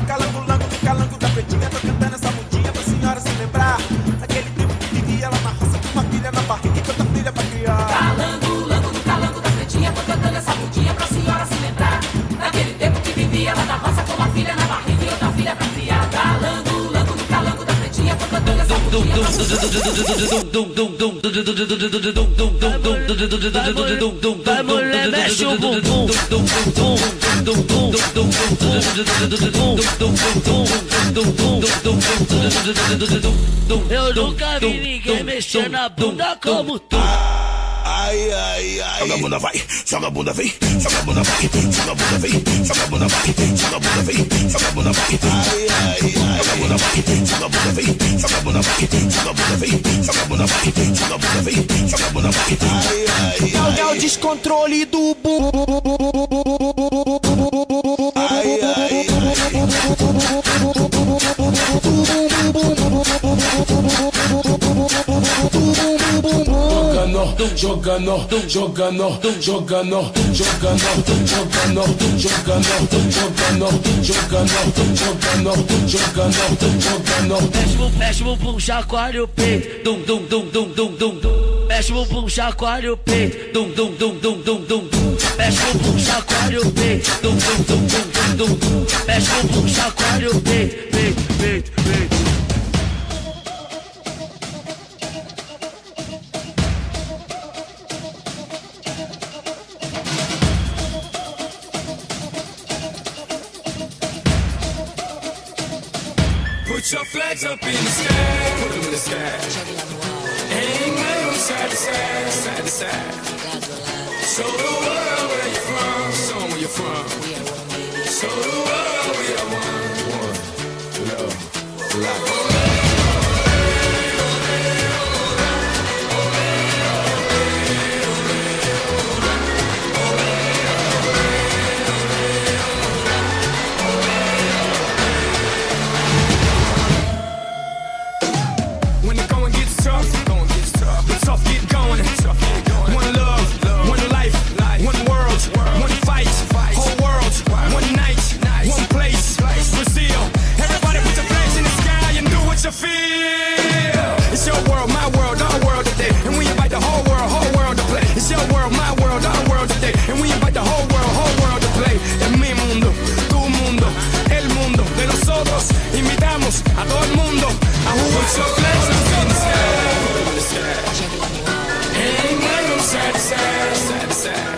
Calango, lango, do calango da pretinha, tô cantando essa mudinha pra senhora se lembrar. Daquele tempo que vivia lá na roça com uma filha na barriga e tanta filha pra criar. Calango, lango do calango da pretinha, tô cantando essa mudinha pra senhora se lembrar. Daquele tempo que vivia lá na roça com uma filha na barriga e outra filha pra criar. Calango, lango do calango da pretinha, tô cantando essa mudinha pra Vai mulher, mexe o bumbum. Eu nunca vi ninguém mexer na bunda como tu. Ai, ai, ai. Joga a bunda, vai. Joga a bunda, vem. Joga a bunda, vai. Joga a bunda, vem. Joga a bunda, vai. Joga a bunda, vem. Joga a bunda, vai. Ai, ai, ai. Joga a bunda, vai. Joga a bunda, vem. Joga a bunda, vai. Joga a bunda, vem. Joga a bunda, vai. Joga a bunda, vem. Joga a bunda, vai. Ai, ai, ai. É o descontrole do bumbum. Ai, ai, Jogando, jogando, jogando, jogando, jogando, jogando, jogando, jogando, jogando, jogando, jogando. Mexe o bumbum, chacoalha o peito. Dum, dum, dum, dum, dum, dum, dum. Mexe o bumbum, chacoalha o peito. Dum, dum, dum, dum, dum, dum, dum. Mexe o bumbum, chacoalha o peito. Dum, dum, dum, dum, dum, dum, dum. Mexe o bumbum, chacoalha o peito, peito, peito, peito. Put your flags up in the sky, put 'em in the sky. And wave 'em side to side, side to side. Show the world where you're from, show 'em where you're from. Show the world we are one. One, love, life. When the going gets tough, going gets tough. The tough get going. Tough get going. One love, one life, one world, one fight, whole world, one night, one place, Brazil. Everybody put your flags in the sky and do what you feel. It's your world, my world, our world today, and we invite the whole world to play. It's your world, my world, our world today, and we invite the whole world to play. Es mi mundo, tu mundo, el mundo de nosotros. Invitamos a todo el mundo a jugar. Put your flags up in the sky, put 'em in the sky. And wave 'em side to side, side to side.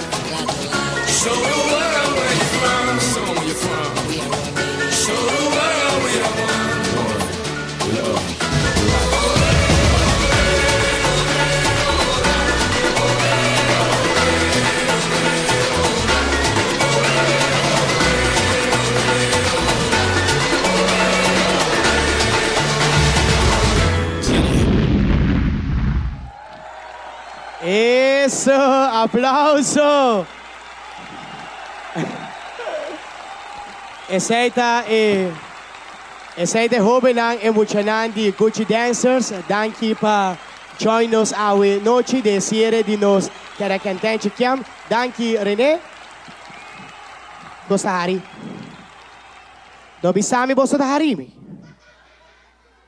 Show the world where you're from, show 'em where you're from. Show the world we are one. One, love, life. Eso, aplauso. Essa é essa é joven e muchanan di Gucci Dancers. Danke pa join us awe noche de cierre di nos Karakantente Camp. Danke René. Gosta Hari. No bisami bosto da harimi.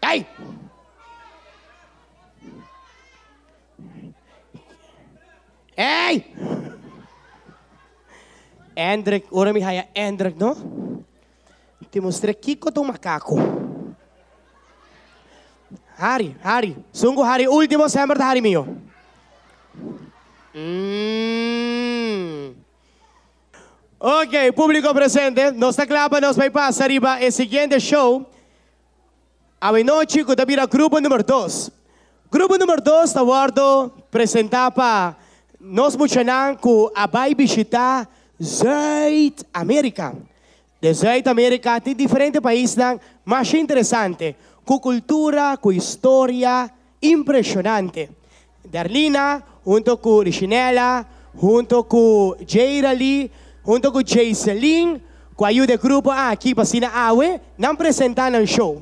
Ay! Hey! Hendrik, ora mi haya Hendrik, no? Te mostrei Kiko do macaco. Harry, Harry. Sungo Harry, último semmer de Harry mio. Ok, público presente, nos está claro, nos vai passar arriba el siguiente show. A noche, que mira grupo número 2. Grupo número 2, Tawardo, presentaba nos muchanan ku abay visita Zuid-Amerika. De Zuid-Amerika tem diferente país nan mais interessante, com cultura, com história impressionante. Darlina, junto com Richinela, junto com Jairali, junto com Jaiselin, com a ajuda do grupo aqui para Sina Awe, não apresentaram um show.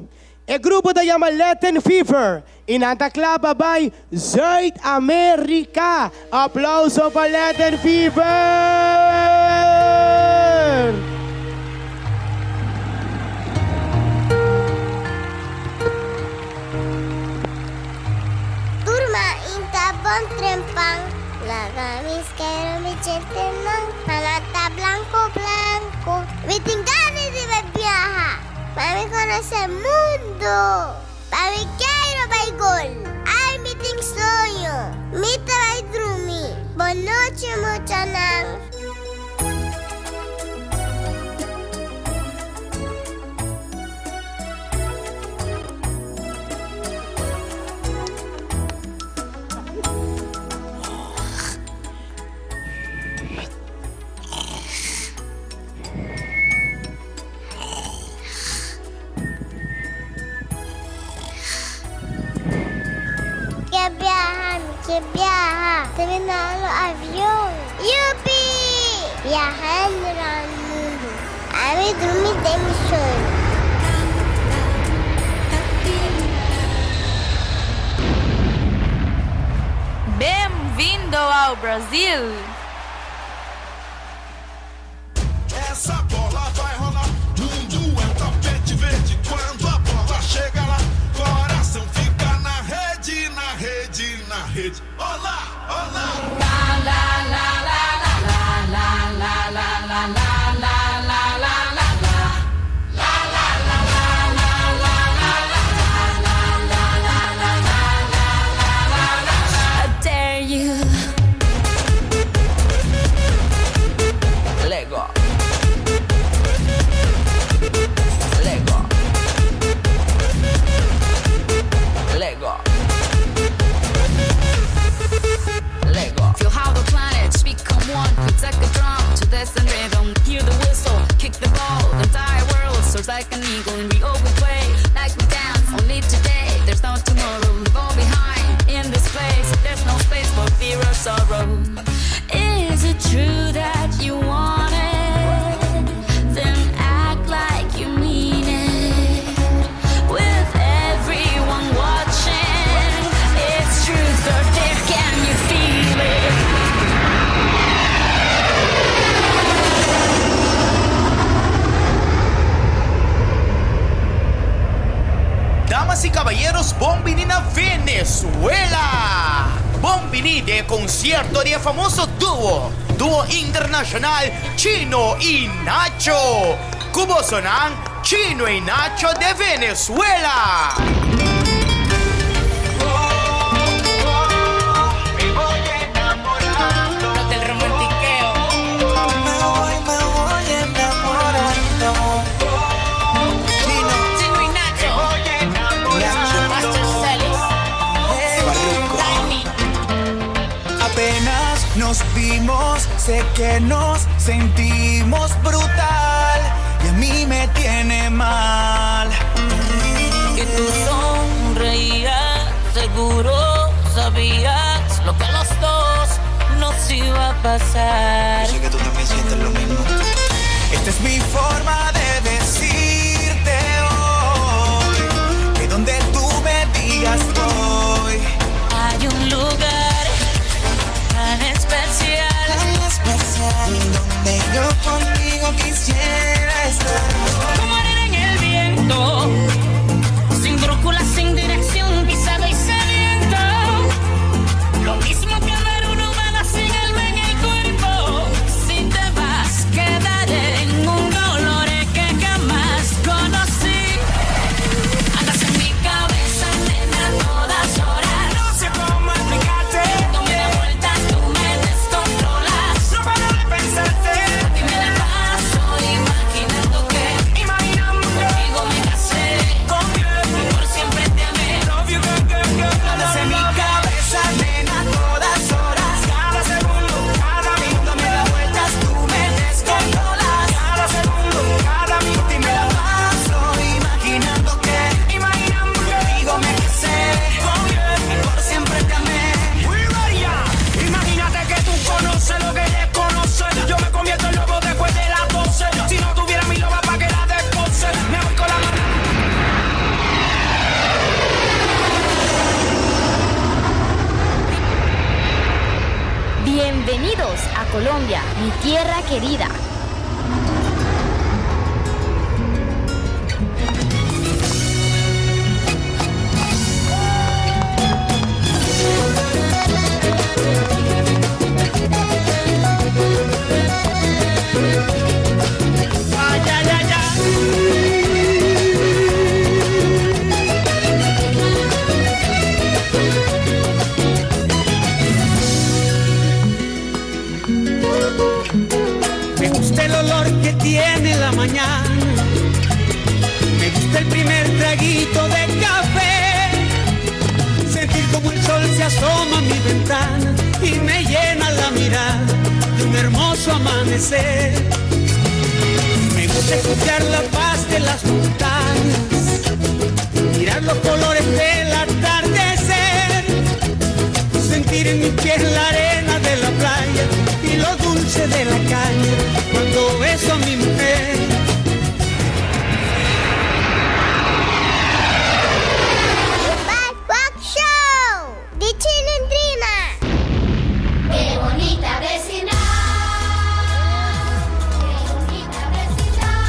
O grupo da chama Latin Fever e nanta clapa by Zuid-Amerika. Aplauso para Latin Fever! Turma inta bon trempang, laga mis quero mi chentenang, palata blanco blanco, mi tingane de viaja, pa mi conocer mundo, pa mi quiero baigol, ay mi ting sueño, mi trae drumi, bonoche muchanang. Que viaja, que viaja, terminando avión. ¡Yupi! Viajando al mundo. A mí dormir de mi sueño. Bem-vindo ao Brasil! Essa bola vai rolar. Mundo é um tapete verde. Quando a bola chega lá, coração fica na rede, na rede, na rede. Olá! Soars like an eagle in Rio we play. Like we dance only today. There's no tomorrow, leave all behind. In this place, there's no space for fear or sorrow. Is it true that you want it? Then act like you mean it. With everyone watching, it's truth or dare. Can you feel it? Damas y caballeros, bon bini na Venezuela! Bon bini den concierto di e famoso duo, duo internacional Chino y Nacho! Cu bosonan Chino y Nacho de Venezuela! Los del romantiqueo. Me voy, me voy enamorando. Chino. Chino y Nacho. Master Celis. Tiny. Apenas nos vimos, sé que nos sentimos brutal y a mí me tiene mal. Y tú sonreías, seguro sabías lo que a los dos nos iba a pasar. Yo sé que tú también sientes lo mismo. Esta es mi forma de decirte hoy que donde tú me digas voy. Hay un lugar tan especial, tan especial, donde yo contigo quisiera estar. Como arena en el viento, sin brújula, sin dirección, pisado y sediento. Lo mismo que ver un humano sin alma en el cuerpo. Si te vas, quedaré en un dolor que jamás conocí. Andas en mi cabeza, nena, a todas horas. No sé cómo explicarte. Cuando me da vueltas, tú me descontrolas. No paro de pensarte. A ti me la paso imaginando que Imaginando que contigo me casé. Contigo. Y por siempre te amé. Love you, girl, girl, girl. Andas en mi cabeza, nena, a todas horas. Cada segundo, cada minuto me da vueltas, tú me descontrolas. Cada segundo, cada minuto y me la paso imaginando que, imaginando que contigo me casé. Y por siempre te amé. Imagínate que tú conoces lo que desconoces. Yo me convierto en lobo después de las 12. Si no tuviera mi loba pa' que la descoce. Me voy con la mano. Bienvenidos a Colombia, mi tierra querida. Ay, ay, ay, ay. Me gusta el olor que tiene la mañana. Me gusta el primer traguito de café. Sentir como el sol se asoma a mi ventana y me llena la mirada de un hermoso amanecer. Me gusta escuchar la paz de las montañas, mirar los colores del atardecer, sentir en mi piel la arena de la playa y lo dulce de la caña cuando beso a mi mujer. Bad Rock Show de Chilindrina. Qué bonita vecindad. Qué bonita vecindad.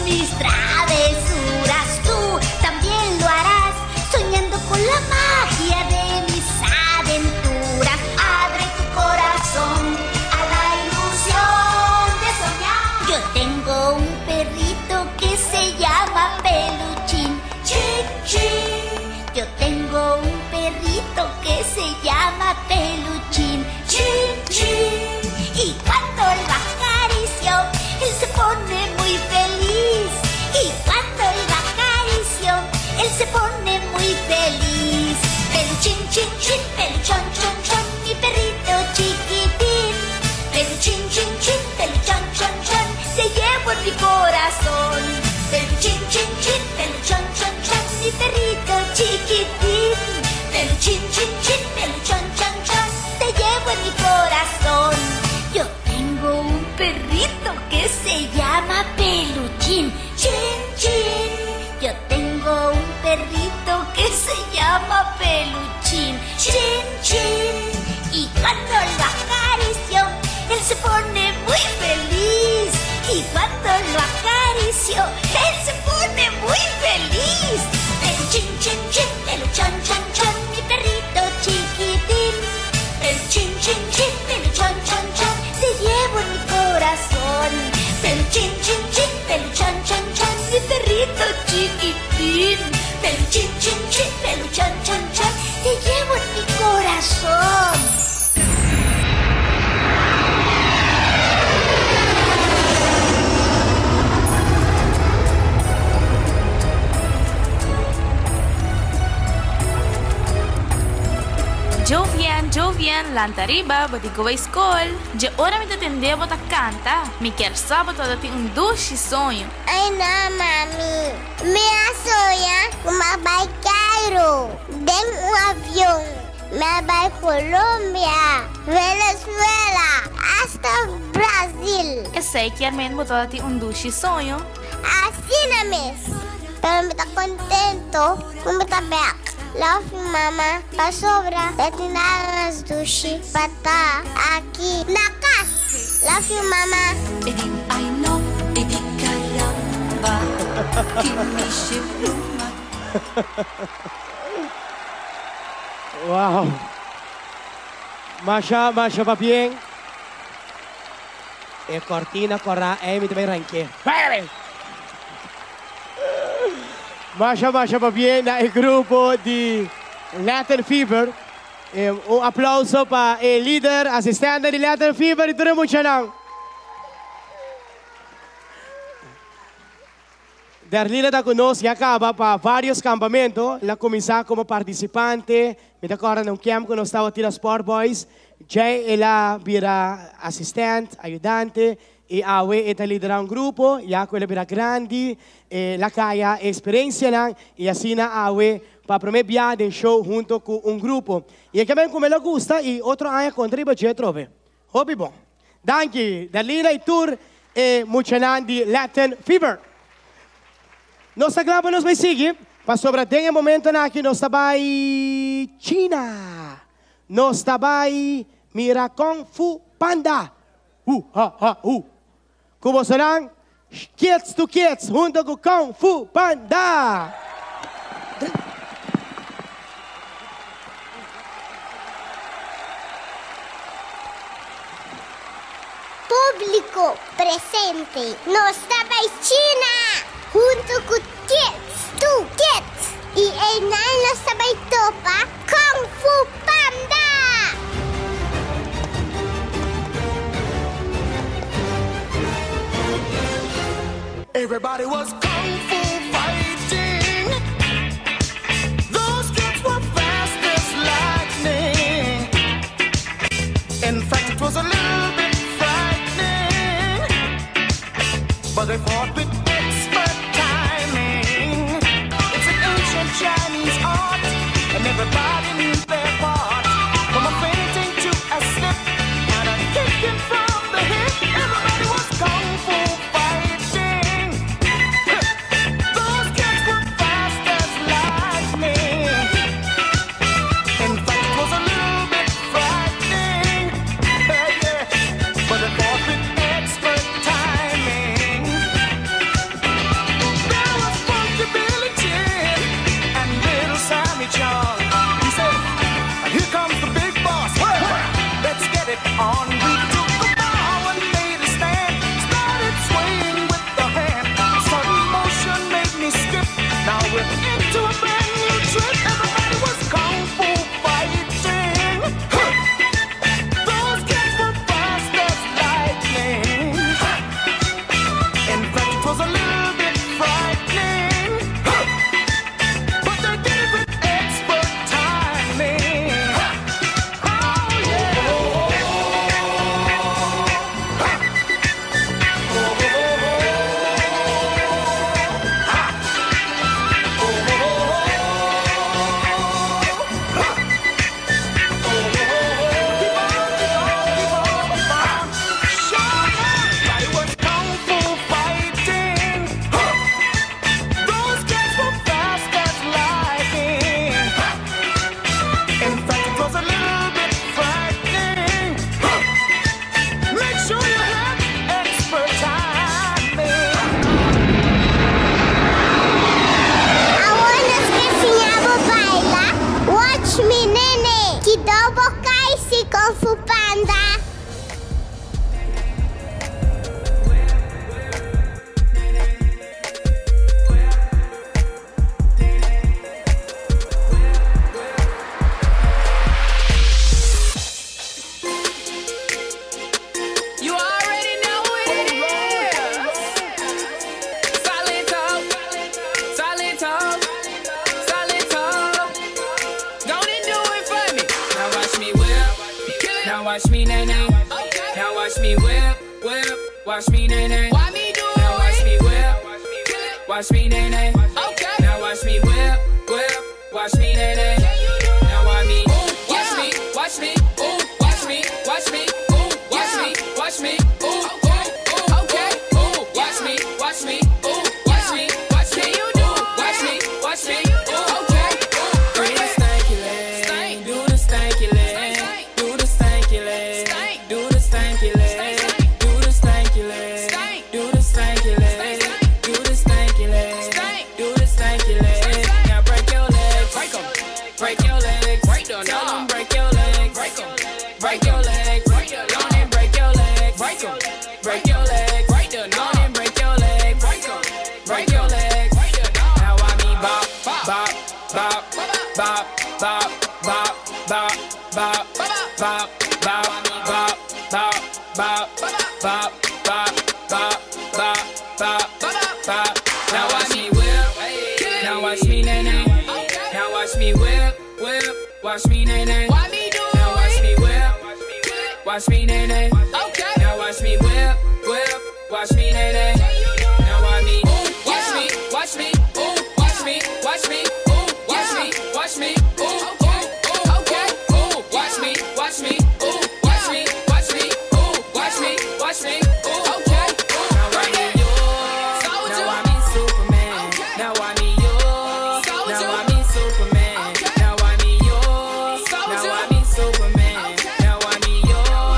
mis travesuras. Tú también lo harás, soñando con la magia de mis aventuras. Abre tu corazón a la ilusión de soñar. Yo tengo un perrito que se llama Peluchín. Chin, chin. Yo tengo un perrito que se llama Peluchín. Chin, chin. Y cuando lo acaricio, él se pone muy feliz. Y cuando lo acaricio, él se pone muy feliz. Peluchín, chin, chin, peluchón, chon, chon, mi perrito chiquitín. Peluchín, chin, chin, peluchón, chon, chon, te llevo en mi corazón. Peluchín, chin, chin, peluchón, chon, chon, mi perrito chiquitín. Peluchín, chin, chin, peluchón, chon, chon, te llevo en mi corazón. Yo tengo un perrito que se llama Peluchín. Chin, chin. Yo tengo un perrito que se llama Peluchín. Chin, chin. Y cuando lo acaricio, él se pone muy feliz. Y cuando lo acaricio, él se pone muy feliz. Peluchín, chin, chin, peluchón, chon, chon, mi perrito chiquitín. Peluchín, chin, chin, peluchón, chon, chon, te llevo en mi corazón. Peluchín, chin, chin, peluchón, chon, chon, mi perrito chiquitín. Peluchín, chin, chin, peluchón, chon, chon, te llevo en mi corazón. Jovian, Jovian, lantariba, boti go school. Je ora mi te bota canta. Mi quer sábado ti un dushi sonho. Ai no, mami. Mi sonha uma vai Cairo. Den un avión. Me vai Colombia, Venezuela, hasta Brasil. Eu sei que Armin botou ti un dushi sonho. Assim na mes. Pero me tá contento, me tá back. Love you, mama. Pa sobra, as dushi, pata aqui na casa. Love you, mama. I know, caramba, Wow. Masha, Masha va bien. E cortina corra, e mi também ranque. Masha, Masha va bien na el grupo de Latin Fever. Un aplauso para el líder, asistente de Latin Fever y todo mucho Darlina da conosco e acaba para vários campamentos. Ela começou como participante. Me recordo num camp quando estava tira Sport Boys. Já ela vira assistente, ajudante. E a ela está liderando um grupo. Já que ela vira grande. Ela cai a experiência lá. E assim a ela para primeiro viagem show junto com um grupo. E também como ela gosta e outro ano contribui a trove. Hobby bom. Danke, Darlina e Tour e Muchanandi Latin Fever. Nossa clava nos vai seguir. Para sobra tem um momento na que nós vai China. Nós vai mira Kung Fu Panda. Ha ha u. Como serão? Kids to Kids junto com Kung Fu Panda. Público presente. Nós vai China. Junto com Kids to Kids. E em nossa vai topa Kung Fu Panda! Everybody was kung fu fighting. Those kids were fast as lightning. In fact, it was a little bit frightening. But they fought with expert timing. It's an ancient Chinese art, and everybody knew their part. From a fainting to a slip, and a kicking from the hip. Everybody was kung fu fighting. Those kids were fast as lightning. In fact, it was a little bit frightening. Yeah, but they fought with expert timing. watch me nay nay. Now watch me whip, whip. Watch me nay nay. Why me do Now watch it? me whip. Watch me nay nay. Okay. Now watch me whip, whip. Watch me nay nay. Now watch me. Watch me, watch me, ooh, watch me, watch me, ooh, watch me, watch me, ooh, ooh, ooh, okay, ooh, watch me, watch me, ooh, watch me, watch me, ooh, watch me, watch me, ooh, okay, ooh. Do the stanky leg, do the stanky leg, do the stanky leg, do the stanky leg, do the stanky leg, do the stanky leg, do the stanky leg, do the stanky leg. Now break your legs, break 'em, break your legs, break them. Tell 'em break your legs, break 'em, break your legs, break them. Go and break your legs, break 'em, break your legs, break them. Go and break your legs, break 'em, break your legs. Now I mean bop, bop, bop, bop, bop, bop, bop, bop, bop, bop, bop, bop, bop, bop, bop, bop, bop, bop, bop. Now watch me whip. Now watch me nay nay. Now watch me whip, whip. Watch me nay nay. Why me do Now watch me whip. Watch me nay nay. Okay. Now watch me whip, whip. Watch me nay nay. Now watch me. Watch me, watch me, ooh, watch me, watch me, ooh, watch me, watch me, ooh, ooh, ooh, okay, ooh, watch me, watch me, ooh, watch me, watch me, ooh, watch me, watch me, ooh, okay, ooh. Now I need you, now I need Superman, now I need you, now I need Superman, now I need you, now I need Superman, now I need you, now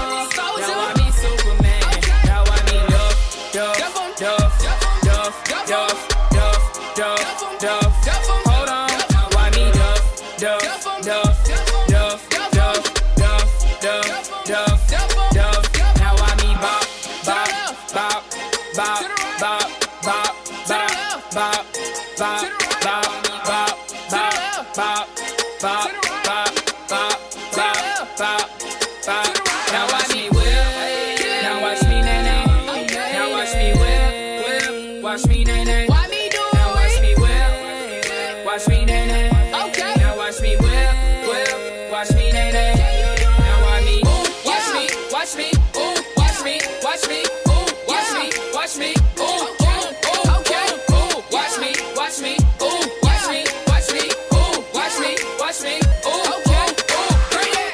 I need Superman, now I need Duff, Duff, Duff, Duff, Duff, Duff, Duff, Duff. Hold on, why me Duff, Duff, Duff, Duff, Duff, Duff, Duff, Duff, Duff. Now I me bop, bop, bop, bop, bop, bop, bop, bop, bop, bop, bop, bop, bop, bop, bop, bop, bop, bop, bop. Now watch me whip. Now watch me nay nay. Now watch me whip, whip. Watch me nay nay. Why me do Now watch me whip. Watch me nay nay. Okay. Now watch me whip, whip. Watch me nay nay. Now watch me. Watch me, watch me, ooh, watch me, watch me, ooh, watch me, watch me, ooh, ooh, ooh, okay, ooh, watch me, watch me, ooh, watch me, watch me, ooh, watch me, watch me, ooh, okay, ooh, bring it.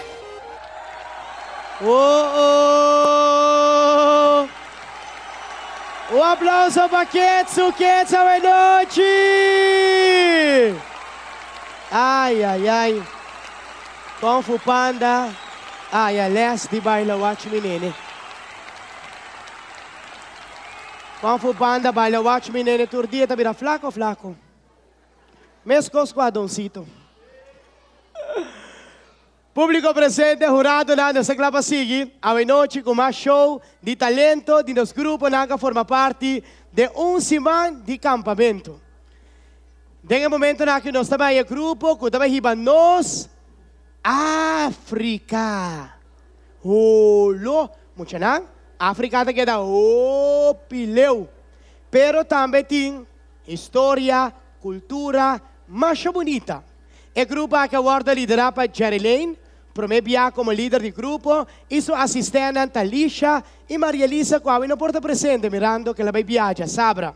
Oh, oh. Un aplauso pa Ketsu, Ketsu, nochi! Ai, ai, ai. Kung Fu Panda. Ai, a les di baila watch me nene. Kung Fu Panda baila watch me nene tur dia ta bira flaco, flaco. Mescos com Adoncito. Público presente, jurado na nossa clapa sigui. A noite com mais show de talento de nos grupos que forma parte de um semana de campamento. Den momento na que nós também é grupo que também riba nos África. Olo, mucha não? África te queda o pileu. Pero também tem história, cultura, mais bonita. O grupo que guarda liderado por Jerry Lane, promete como líder do grupo, e sua assistente Talisha e Maria Elisa, que não porta presente, mirando que ela vai viajar, sabra.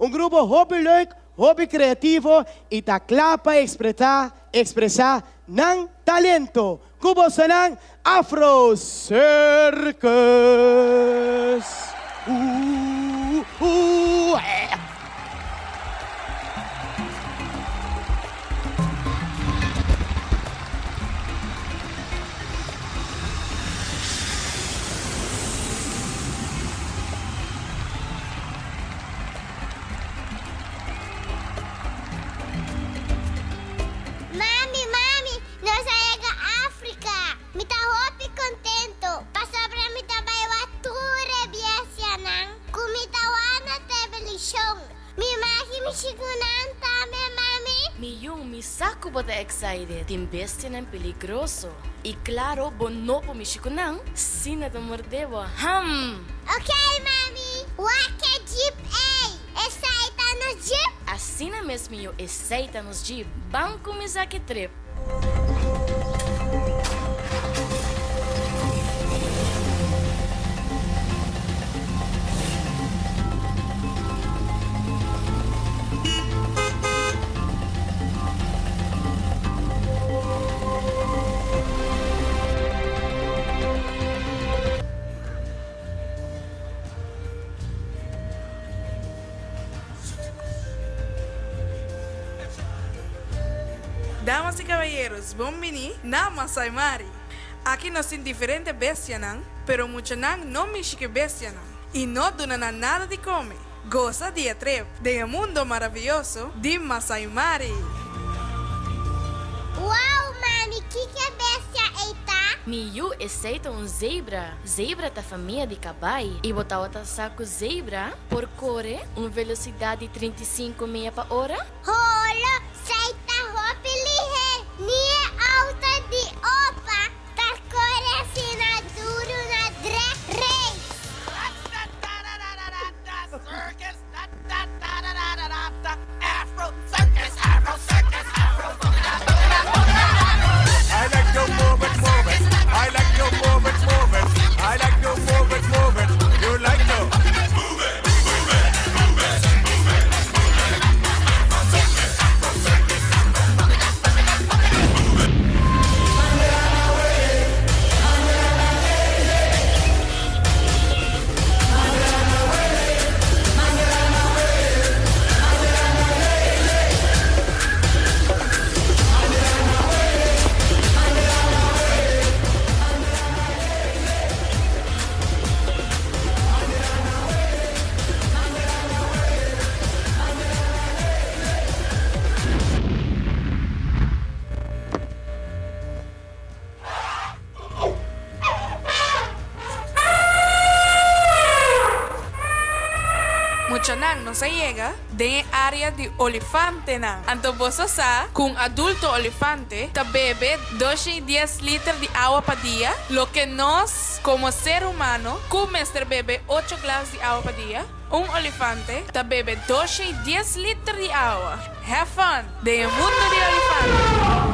Um grupo hobby leuk, hobby criativo e ta clapa expressar, expressar nan talento. Cubo sanan Afro Circus. Mami, mami, nos a yega Africa. Mi ta hopi contento. Pasobra mi ta bay wak tur e bestianan. Cu mi ta wak na television. Mi mag mishi cu nan tambe, mami? Mi yu, mi sa cu bo ta excited. Tin bestianan peligroso. Y claro, bo no por mishi cu nan, si nan ta morde bo. Ham! Ok, mami. Wak e jeep ey. Esey ta nos jeep? Asina mes, mi yu, esey ta nos jeep. Ban cuminsa cu e trip. Damas y caballeros, bon bini na Masai Mari. Aki nos tin diferente bestianan, pero muchanan no mishi cu e bestianan y no duna nan nada di come. Goza di e trip den e mundo maraviyoso di Masai Mari! Wow, mami, kiko e bestia ei ta? Mi yu, esei ta un zebra. Zebra ta famia di kabai. I bo tabata sa ku zebra por kore un velosidat di 35 mia pa ora? Holo, esei ta hopi lihé! Ni e outo di opa ta kore asina duru na drag race. I like to move it, move it. I like to move it, move it. I like to move it, move it. You like to move it, move it, move it, move it, move it. Muchanan nos a yega den e area di olifantenan. Anto boso sa cu un adulto olifante ta bebe 210 liter di awa pa dia, loke nos como ser humano cu mester bebe ocho glas di awa pa dia, un olifante ta bebe 210 liter di awa. Have fun den e mundo di olifante!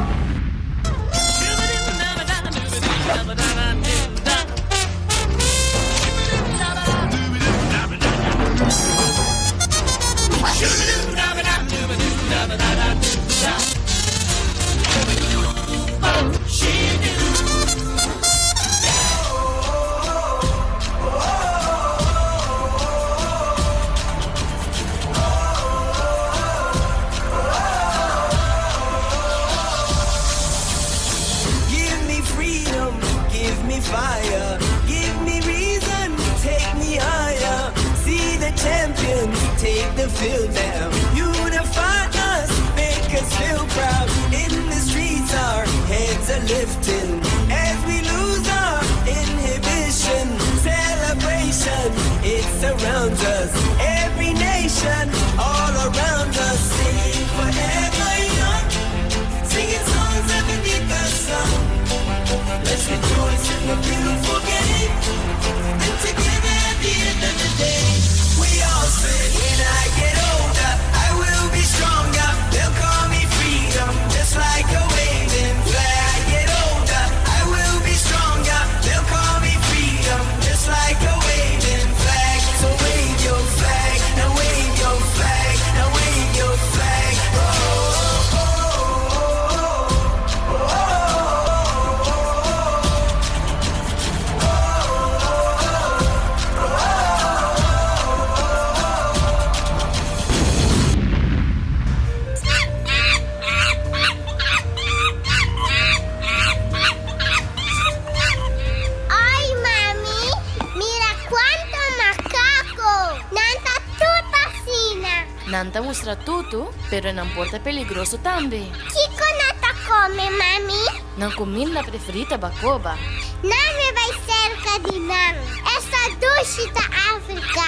Give me freedom, give me fire, give me reason, take me higher. See the champions take the field now. Unify us, make us feel proud. In the streets, our heads are lifting as we lose our inhibition. Celebration, it surrounds us. Every nation, all around us, singing forever young. Singing songs underneath the sun. Let's rejoice in the beautiful game. And together at the end of the day, we all say, When I get older, I will be stronger. They'll call me freedom, just like a waving flag. I get older, I will be stronger. They'll call me freedom, just like a waving flag. So wave your flag, now wave your flag, now wave your flag. Oh, oh, oh, oh, Ay, mami, mira cuanto macaco. Nan ta tur asina. Nan ta mustra tutu, pero nan por ta peligroso tambe. Kico nan ta come, mami? Nan cuminda preferi ta bacoba. Laga mi bay cerca di nan. Esta dushi ta Africa.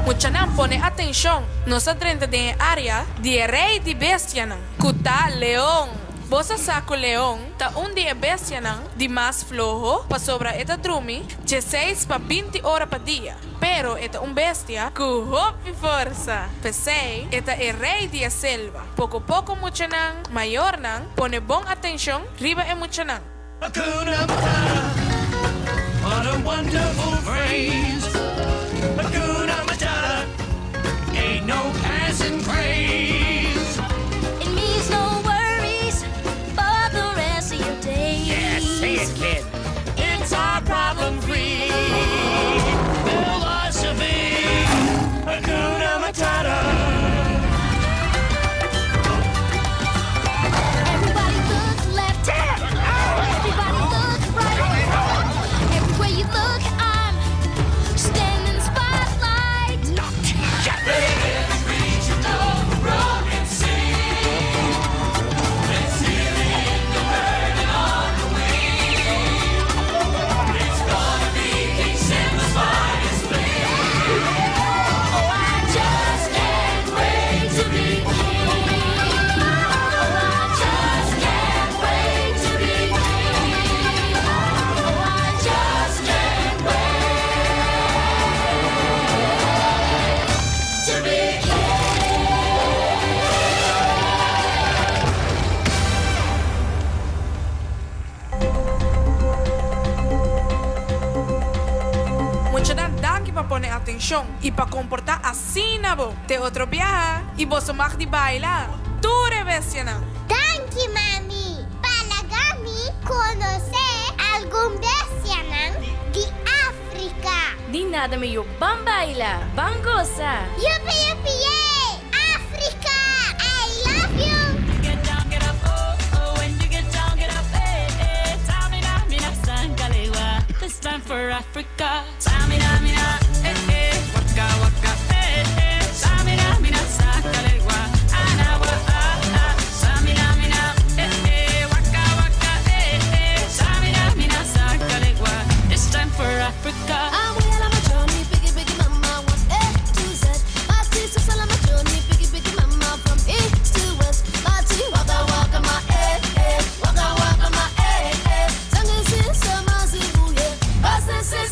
Muchanan pone atencion, nos a drenta den e area di e rey di bestianan, cu ta leon. Bo sa cu leon ta un di e bestianan di mas floho, pasobra e ta drumi 16 pa 20 ora pa dia. Pero e ta un bestia ku hopi forsa. P'esei e ta e rei di e selva. Poko poko muchanan, mayornan, pone bon atenshon riba e muchanan. Hakuna Matata, what a wonderful phrase. Hakuna Matata, ain't no passing craze. It means no worries for the rest of your days. Yeah, say it, kid. It's our problem-free philosophy. Hakuna Matata. Everybody look left. Everybody look right. Everywhere you look, I'm standing in the spotlight. Not yet. Let's reach the road and sing. Let's hear it, the burden on the wing. It's gonna be King Simba's finest fling. Oh, I just can't wait to be king. Oh, I just can't wait to be king. Oh, I just can't wait to be king. Muchanan danki pa pone atenshon i pa komportá asina bo. Te otro biaha i boso mag di baila tur e bestianan. Danki mami pa laga mi konosé algun bestianan di Afrika. Di nada mi yu, ban baila, ban gosa! Yupi yupi yey! Afrika! I love you! Get down, get up, oh, oh, when you get down, get up, eh, eh. Tamina, mina, sangalewa. This time for Africa. Tamina, mina, eh, eh. Waka, waka, eh, eh. Tamina, mina, sangalewa. Anawa, ah, ah. Tamina, mina, eh, eh. Waka, waka, eh, eh. Tamina, mina, sangalewa. This time for Africa.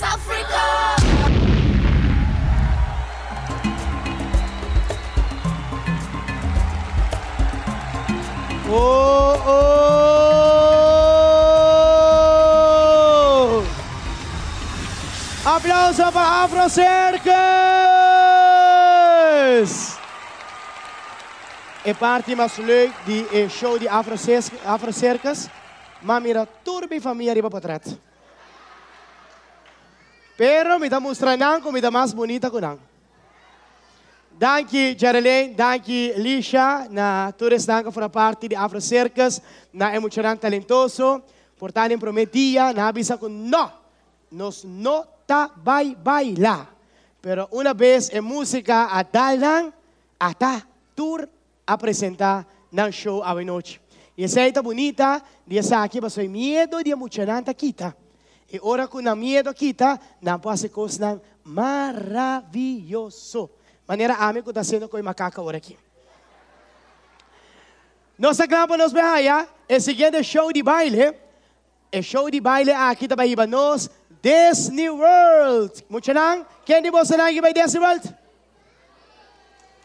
Africa. Oh, oh! Aplauso pa Afro Circus! E parti mas leuk di e show di Afro Afro Circus, m'a mira tur mi famia riba potret. Pero mi ta mustra nan ku mi ta mas bunita ku nan. Danki Geraldine, danki Lisha, na tur esnan ku forma parti di Afro Circus, na e muchanan talentoso. Por ta den prome dia nan a bisa ku no, nos no ta bai baila. Pero una bes e musica a dal nan, ata tur a presenta nan show awenochi. Y esey ta bunita di esaki pasobra e miedo di e muchanan ta kita. Y ora cu nan miedo kita, nan por haci cosnan maraviyoso. Manera ami cu ta haciendo cu e macaca ora aki. Nos ta cla pa nos bay haya e siguiente show di baile. E show di baile aki ta bay hiba nos Disney World. Muchanan, ken di bosonan aki bay Disney World?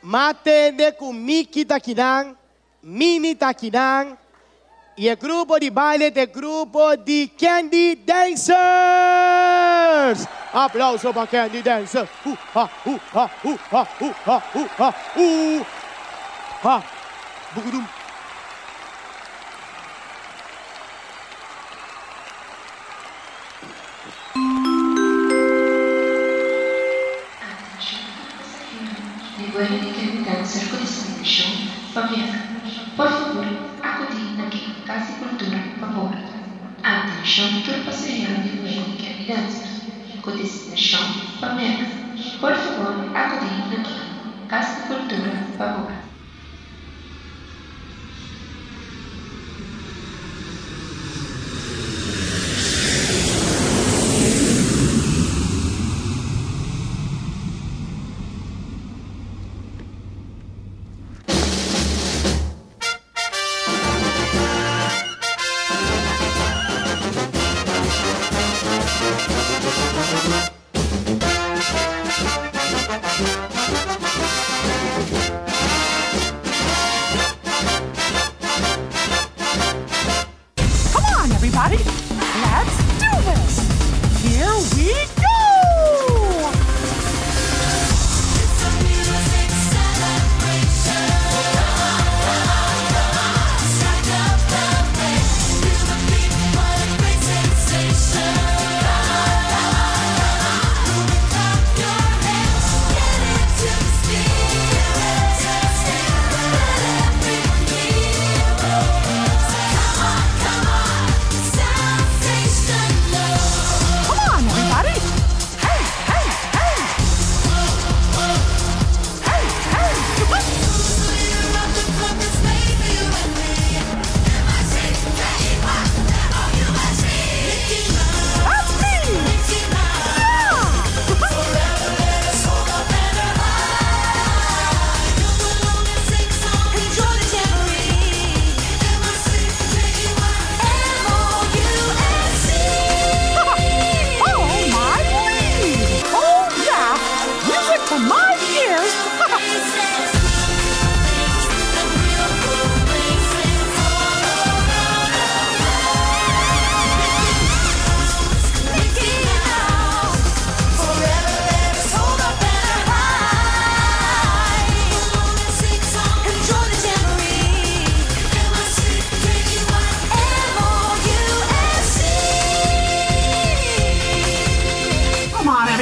M'a tende cu Mickey ta kinan, Minnie ta kinan, y e grupo di baile ta e grupo di Candy Dancers! Aplauso pa Candy Dancers! Hu ha, hu ha, hu ha, hu ha, hu ha, hu ha. Bugudum. Atenshon tur pasahero di vuelo di Candy Dancer ku destinashon pa Merka. Por fabor akudí na Kiko Kas di Kultura pa bordo. Atenshon tur pasahero di vuelo di Candy Dancer ku destinashon pa Merka. Por fabor akudí na Kiko Kas di Kultura pa bordo.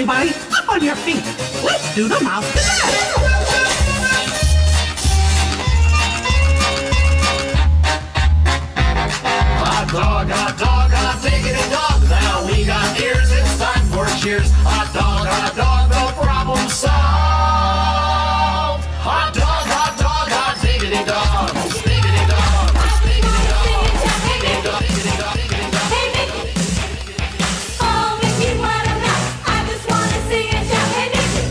Everybody, up on your feet. Let's do the mouse to death. Hot dog, hot dog, hot diggity dog. Now we got ears, it's time for cheers. Hot dog, hot dog, the problem solved. Hot dog, hot dog, hot diggity dog. Diggity dog, diggity dog, diggity dog, diggity dog, diggity dog. Hey Mickey, oh Mickey, what a mouse! I just wanna sing and shout. Hey Mickey.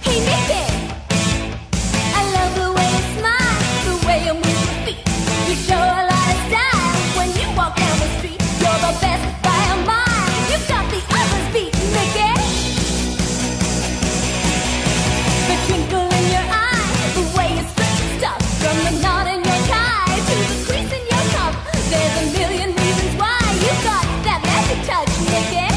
Hey Mickey, I love the way you smile, the way you move your feet. You show a lot of style when you walk down the street. You're the best by a mile. You've got the others beat, Mickey. The twinkle in your eye, the way you strut your stuff, from the knot in your tie to the crease in your cuff. There's a million reasons why you've got that magic touch, Mickey.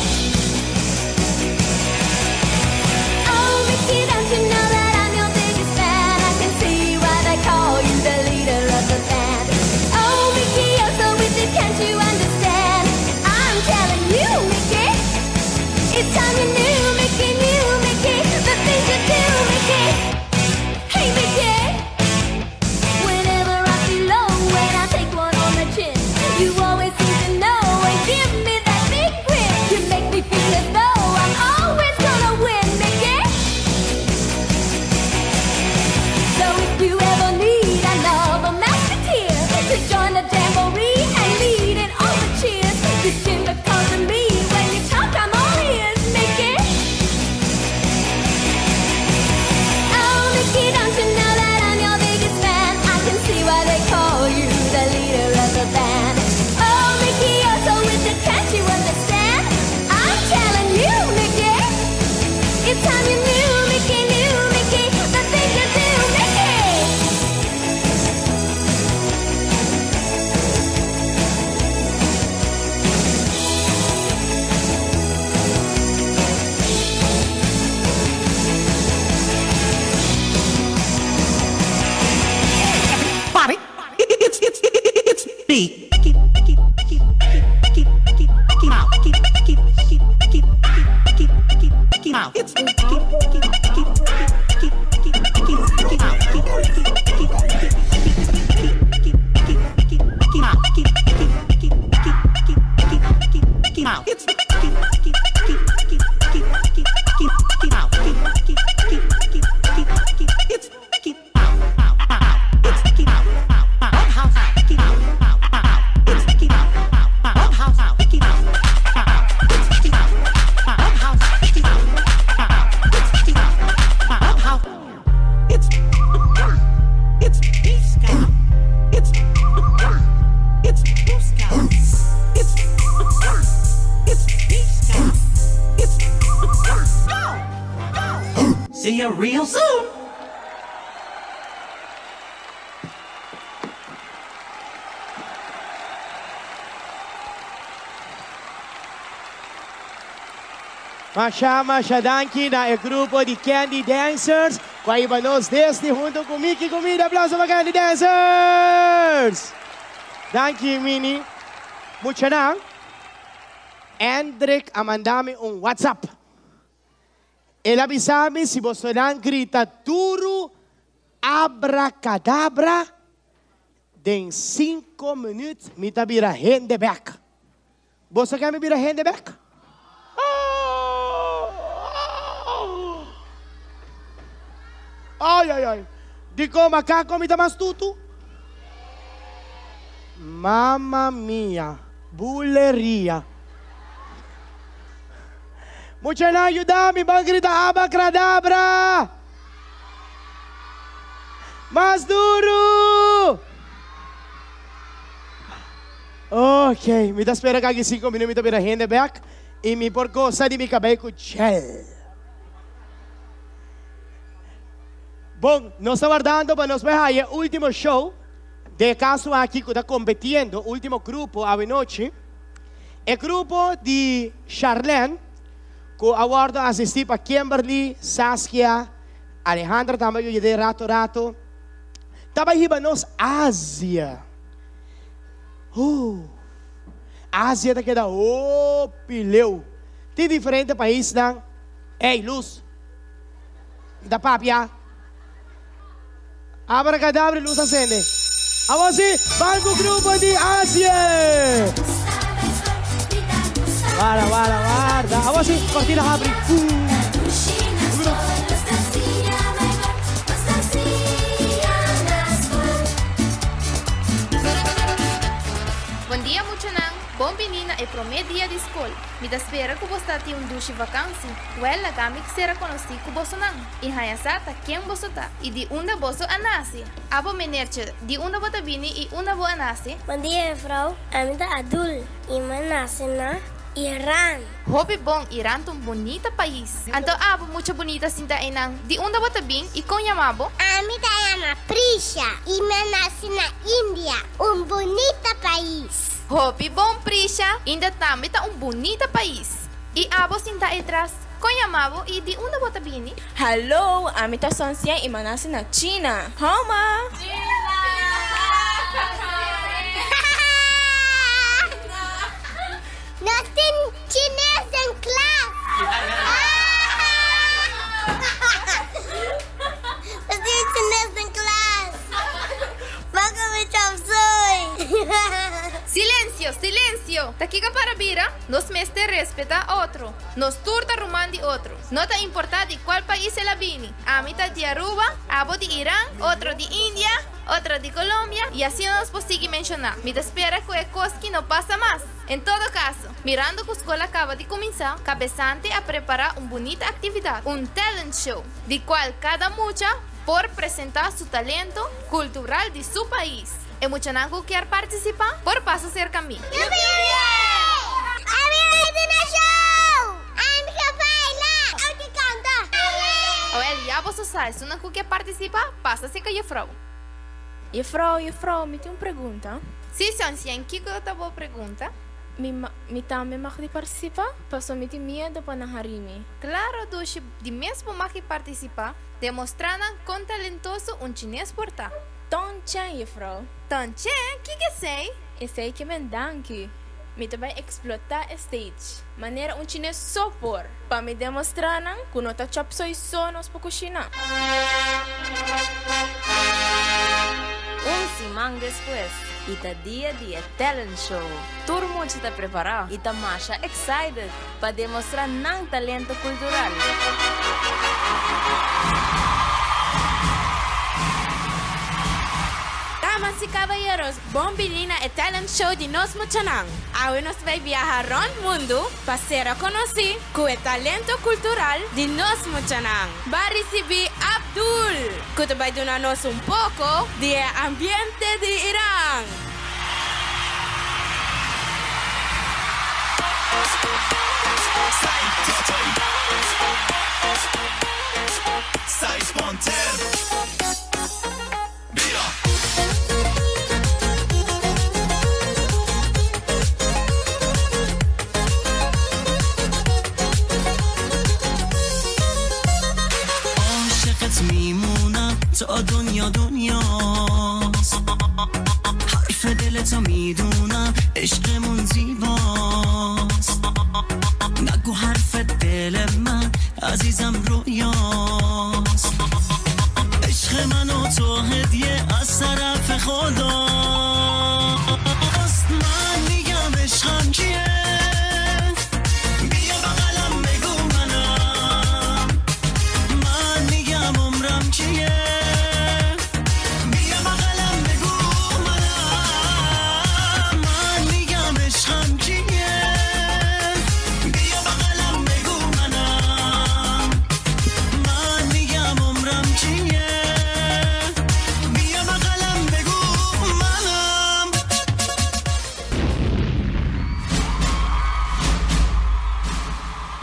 Oh, Mickey, don't you know that I'm your biggest fan? I can see why they call you the leader of the band. Oh, Mickey, you're so wicked, can't you understand? I'm telling you, Mickey, it's time you knew, Mickey, knew, Mickey, the things you do, Mickey. Hey, Mickey. Whenever I feel low, when I take one on the chin, you always seem to know and give me that big grin. You make me feel as though I'm always gonna win, Mickey. So if you ever need another musketeer to join the jamboree and lead in all the cheers, just give a call to me. When you talk, I'm all ears, Mickey. Oh, Mickey, don't you know that I'm your biggest fan? I can see why they call you the leader of the band. Oh, Mickey, you're so wicked, can't you understand? I'm telling you, Mickey, it's time you knew, Mickey, knew, Mickey, the things you do, Mickey. Bobby, it's it's it's me. Mickey, Mickey, Mickey, Mickey, Mickey, Mickey Mouse. Mickey, Mickey, Mickey, Mickey, Mickey, Mickey, Mickey Mouse. It's Mickey, Mickey, Mickey, Mickey, Mickey, Mickey, Mickey Mouse. Mickey, Mickey, Mickey, Mickey, Mickey, Mickey, Mickey Mouse. Mickey, Mickey, Mickey, Mickey, Mickey, Mickey, Mickey, Mickey Mouse. It's Mickey, Mickey, Mickey, Mickey, Mickey, Mickey, Mickey, Mickey Mouse. Mickey, Mickey, Mickey, Mickey, Mickey, Mickey. It's Mickey Mouse. Mouse, mouse. It's Mickey Mouse. Mouse, mouse, mouse. Mickey Mouse. Mouse, mouse. It's Mickey Mouse. Mouse, mouse, mouse. Mickey Mouse. Mouse. It's Mickey Mouse. Mouse, mouse. Mickey Mouse. Mouse. It's Mickey Mouse. Mouse, mouse. It's it's Beast It's it's Blue Scout. It's it's Beast It's go go. See you real soon. Masha, masha danki na e grupo di Candy Dancers. Cu a hiba nos desde hunto cu Mickey Comida. Aplauso pa Candy Dancers! Danki, Mini. Muchanan, Endrick a manda mi un WhatsApp. El a bisa mi si bosonan grita duru abracadabra, den cinco minuut mi ta bira hende bek. Boso ke mi bira hende bek? Ay, ay, ay. Dikon makako mi ta mas tutu? Mama mia, buleria. Muchanan yuda mi ban grita abacradabra! Mas duru! Ok, mi ta spera ku aki cinco minuut mi ta bira hende bek i mi por gosa di mi kabei ku gel. Bon, nos ta wardando pa nos bai haya e ultimo show. Den e caso aki cu ta competiendo, ultimo grupo awe nochi, e grupo di Charlene cu a wordo asisti pa Kimberly, Saskia, Alejandra tambe a yuda den rato rato, ta bay hiba nos Asia. Huu. Asia ta keda hopi leu. Tin diferente paisnan. Ey, luz. Mi ta papia. Abracadabra y luz a cende. Awor si, ban cu grupo di Asie! Warda, warda, warda. Awor si, cortina habri. Bon dia muchanan, bon bini na e prome dia di skol. Mi ta spera ku bo sta tin un dushi vakansi. Wèl laga mi sera konosí ku bosonan i haña sa ta ken boso ta i di unda boso a nase. Abo menertje, di unda bo ta bini i unda bo a nase? Bon dia juffrouw, ami ta Adul i mi a nase na Iran. Hopi bon, Iran ta un bunita pais. Anto abo mucha bunita sinta einan, di unda bo ta bin i kon yama bo? Ami ta yama Prisha i mi a nase na India, un bunita pais. Hopi bon Prisha, India tambe ta un bunita pais. I abo sinta etras, kon yama bo i di unda bo ta bini? Hallo, ami ta Sonsia i mi a nase na China. Homa! Nos tin chines den klas! Nos tin chines den klas! Bo come chop suey! Silencio! Silencio! Ta kiko para bira? Nos mester respetá otro. Nos tur ta ruman di otro. No ta importá di cual pais el a bini. Ami ta di Aruba, abo di Iran, otro di India, otro di Colombia y asina nos por sigui mencioná. Mi ta spera cu e cos ki no pasa mas. En todo caso, mirando cu scol a caba di cuminsá, Cabesante a prepará un bunita actividad, un talent show, di cual cada mucha por presentá su talento cultural di su pais. E muchanan cu kier participá por pasa cerca mi. Awel, ya boso sa, esunnan cu kier participá, pasa cerca juffrouw. Juffrouw, juffrouw, mi tin un pregunta. Sí, Xianxian, kico ta bo pregunta? Mi, mi tambe mag di participá? Pasobra mi tin miedo pa nan hari mi. Claro, dushi, di mes bo mag di participá. Demostrá nan con talentoso un chines por ta. Ton Chen, juffrouw. Ton Chen? Kiko esei? Esei ke men danki. Mi ta bai eksplotá e stage, manera un chines so por, pa mi demostrá nan ku no ta chop soy so nos por kushiná. Un siman despues, i ta dia di e talent show. Tur mucha ta prepará i ta masha excited pa demostrá nan talento kultural. Damas i kabayeros, bon bini na e talent show di nos muchanan. Awe nos ta bai biaha rònt mundu pa sera konosí ku e talento kultural di nos muchanan. Ba risibí Abdul, ku ta bai duna nos un poko di e ambiente di Iran.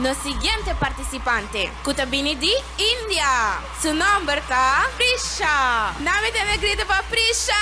Nos siguiente participante, cu ta bini di India. Su nomber ta Prisha. Nan mi tene grito pa Prisha!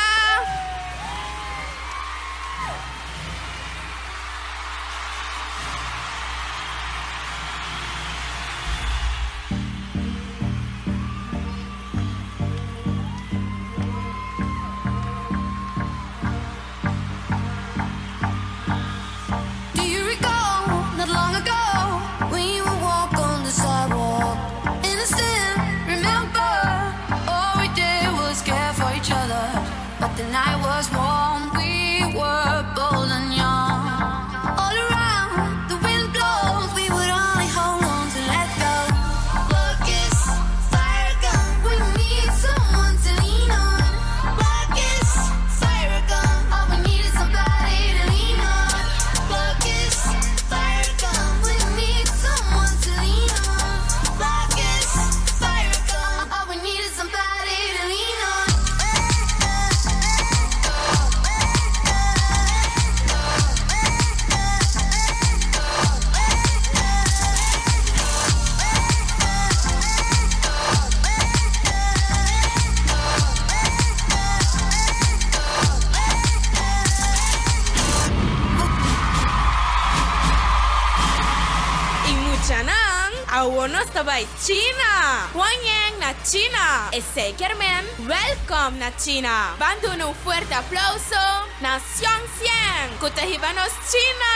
Awo nos ta bai China! Huanyeng na China! Esey kiermen, welcome na China! Ban duna un fuerte aplauso na Xiong Xiang cu ta hiba nos China!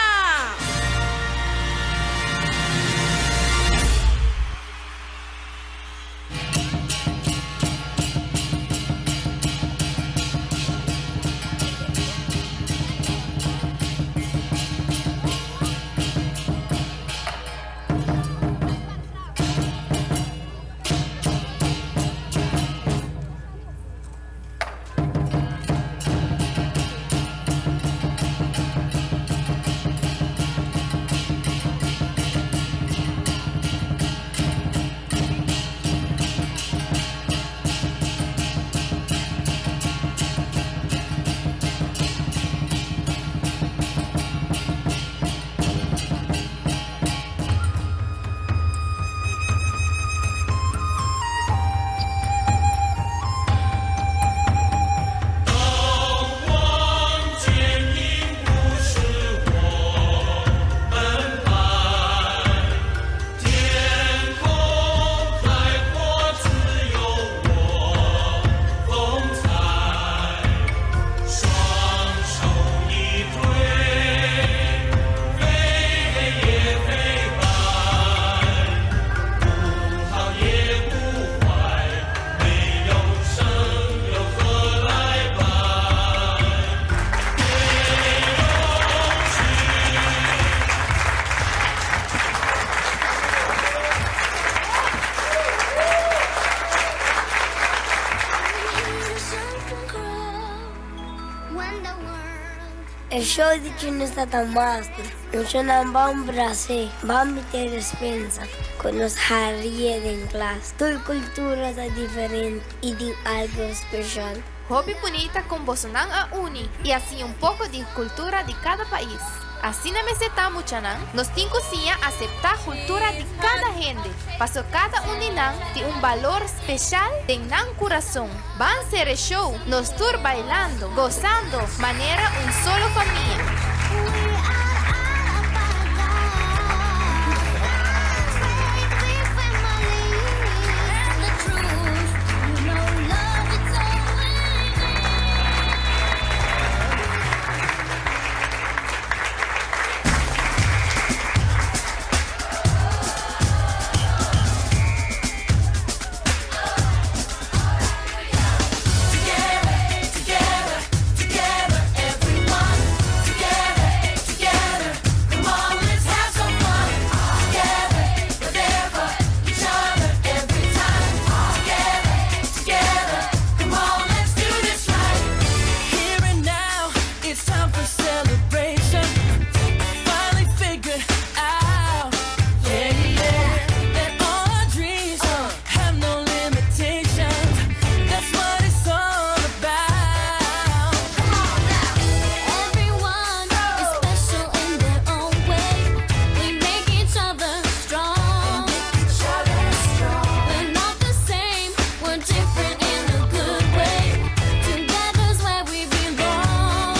E show di Chino ta master. Muchanan ban brasa, ban bati despensa. Cu nos hari den klas. Tur cultura ta diferente y di algo special. Hopi bunita con bosonan a uni y asina un poco di cultura di cada pais. Asina mester ta muchanan, nos tin cu siña acepta cultura di cada hende. Paso cada un di nan tin un balor special den nan curason. Ban cera show, nos tur bailando, gozando, manera un solo famia. Together, together, everyone. Together, together. Come on, let's have some fun. Together, we're there for each other every time. Together, together. Come on, let's do this right. Here and now, it's time for celebration. I finally figured out, yeah, yeah, that all our dreams have no limitations. That's what it's all about. Everyone is special in their own way. We make each other strong. We're not the same, we're different in a good way. Together's where we belong.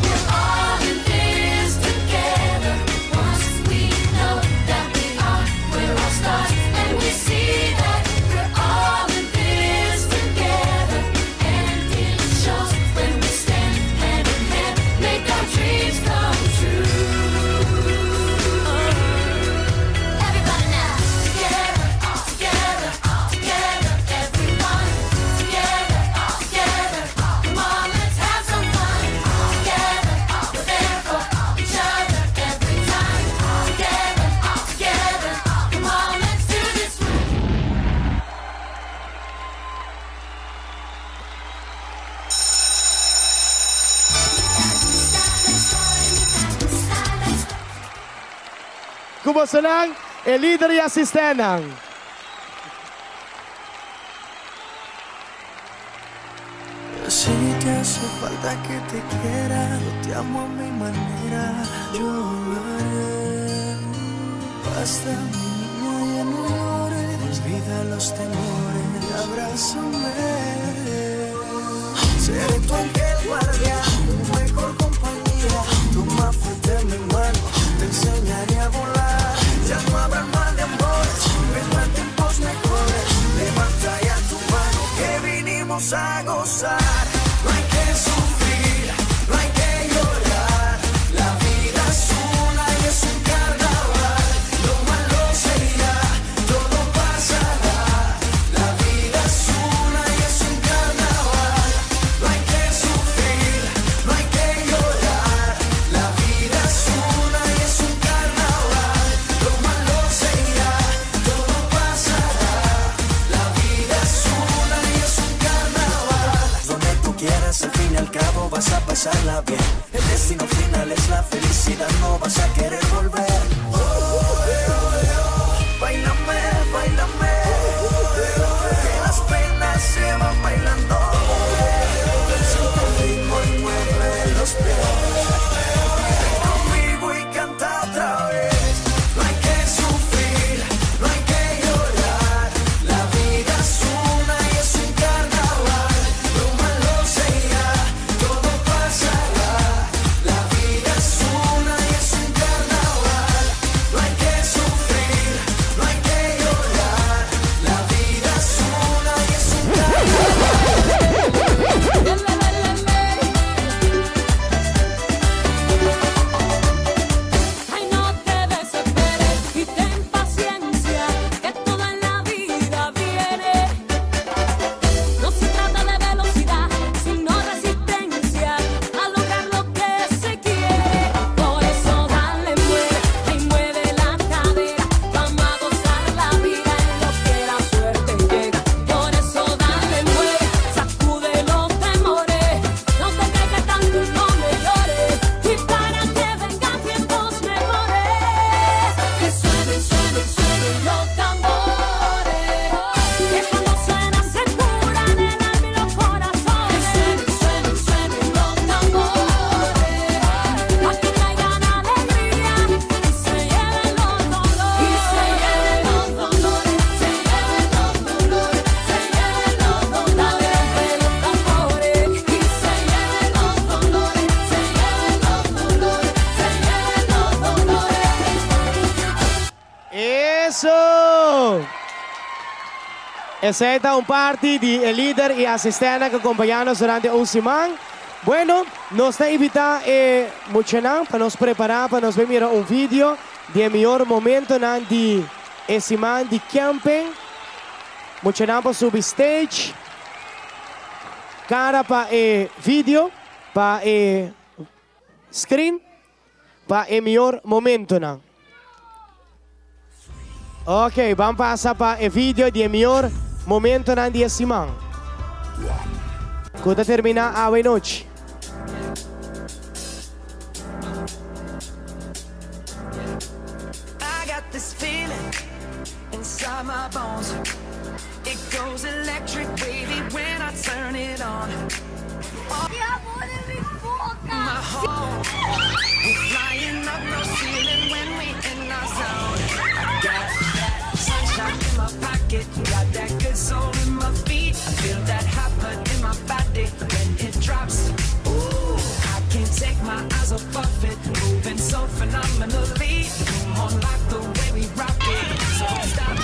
We're all in this together. Once we know that we are, we're all stars, and we see that we're all in this together. And it shows when we stand hand in hand, make our dreams come true. Everybody now, Together, together, together, everyone. Together, together. Come on, let's have some fun. Together, we're there for each other every time. Together, together. Come on, let's do this right. Como lang, e lider y assistente. Si te hace falta que te quiera, yo te amo a mi manera, yo lo haré. Basta, mi niña, ya no llores, olvida los temores, abrázame. Seré tu ángel guardián, tu mejor compañía, toma fuerte mi mano, te enseñaré a volar. Ya no habrá mal de amor. Vamos a gozar. No hay que sufrir, no hay que llorar. La vida es una y es un carnaval. Lo malo se irá, todo pasará. La vida es una y es un carnaval. No hay que sufrir, no hay que llorar. La vida es una y es un carnaval. Lo malo se irá, todo pasará. La vida es una y es un carnaval. Donde tú quieras, al fin y al cabo vas a pasarla bien. El destino final es la felicidad, no vas a querer volver. Oh, eh, oh, eh, oh. Báilame, báilame. Que las penas se van bailando. Siente el ritmo y mueve los pies. Ven conmigo y canta otra vez. No hay que sufrir, no hay que llorar. La vida es una y es un carnaval. Lo malo se irá, todo pasará. La vida es una y es un carnaval. No hay que sufrir, no hay que llorar. La vida es una y es un Ay, no te desesperes y ten paciencia, que todo en la vida viene. No se trata de velocidad, sino resistencia a lograr lo que se quiere. Por eso dale, mueve, ay, mueve la cadera. Vamos a gozar la vida en lo que la suerte llega. Por eso dale, mueve, sacude los temores. No te quejes tanto, no me llores. Y para que vengan tiempos mejores, que suenen, suenen, suenen los tambores. Que cuando suena se curan el alma y los corazones. Que suenen, suenen, suenen los tambores. Pa' que traigan alegría y se lleven los dolores. Y se lleven los dolores, se lleven los dolores, se lleven los dolores de los tambores. Y se lleven los dolores, se lleven los dolores, se lleven los dolores. Eso! Esey ta un parti di e lider y asistente cu a acompaña nos durante un siman. Bueno, nos ta invita e muchanan pa nos prepara pa nos bay mira un video di e mihor momentonan di e siman di camping. Muchanan por subi stage. Cara pa e video, pa e screen, pa e mihor momentonan. Ok, ban pasa pa e video di e mihor momentonan di e siman. Cu ta termina awe nochi. I got this feeling inside my bones. It goes electric wavy when I turn it on. My heart, we're flying up no ceiling when we in our zone. I got that sunshine in my pocket, got that good soul in my feet. I feel that hot blood in my body when it drops. Ooh, I can't take my eyes off of it, moving so phenomenally. Come on, like the way we rock it, so don't stop.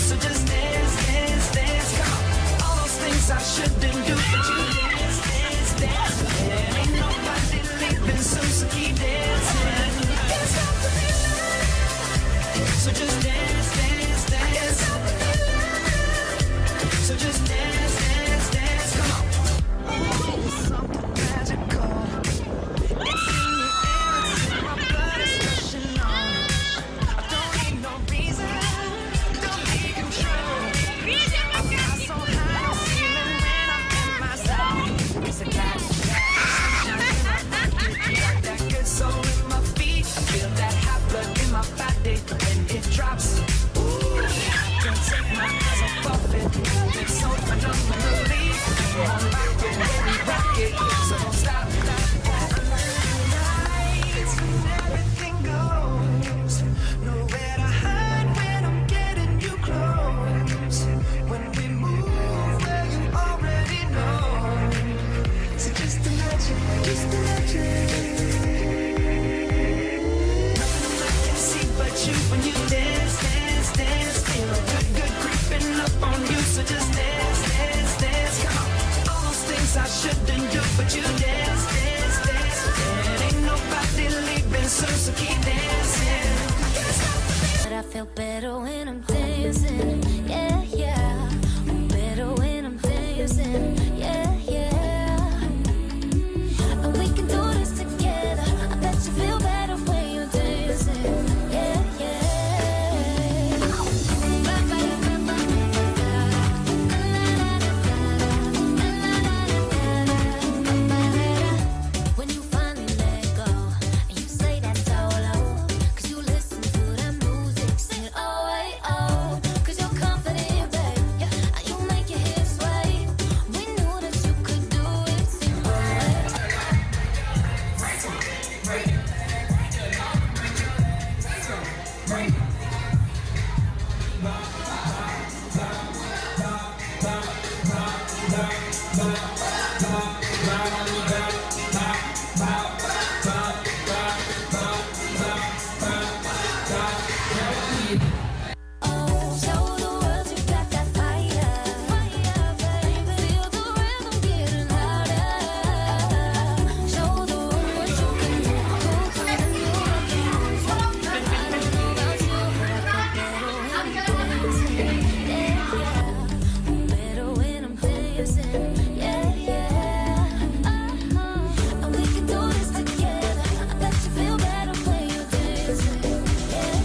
So just dance, dance, dance, come on. All those things I shouldn't do, but you dance, dance, dance. And ain't nobody leaving soon, so keep dancing. Can't stop the feeling. So just dance, dance, dance. Can't stop the feeling. So just dance, dance, dance. Come on. Ooh, something magical. It's in the air, it's in my blood, it's rushing on. I don't need no reason, don't need control. I fly so high, no ceiling when I'm in my zone. 'Cause I got that sunshine in my pocket, got that good soul in my feet. I feel that hot blood in my body when it drops. But you dance, dance, dance. And ain't nobody leaving soon, so keep dancing. But I feel better when I'm dancing. Yeah. Better when I'm dancing. Yeah. And we can do this together. I bet you feel better when you're dancing. Yeah. When you finally let go and you say that solo, 'cause you listen to that music, sing it oh, ay, oh. 'Cause you're confident, babe, yeah, and you make your hips sway. We knew that you could do it, sing oh, ay. Oh, show the world you got that fire, fire, baby. Feel the rhythm getting louder. Show the world what you can do. Go to the new I don't know about you, but I feel better when I'm dancing. Yeah. Better when I'm dancing. Yeah. And we can do this together. I bet you feel better when you're dancing. Yeah.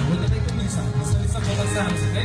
Agora vai começar. Visualiza todas as armas, ok?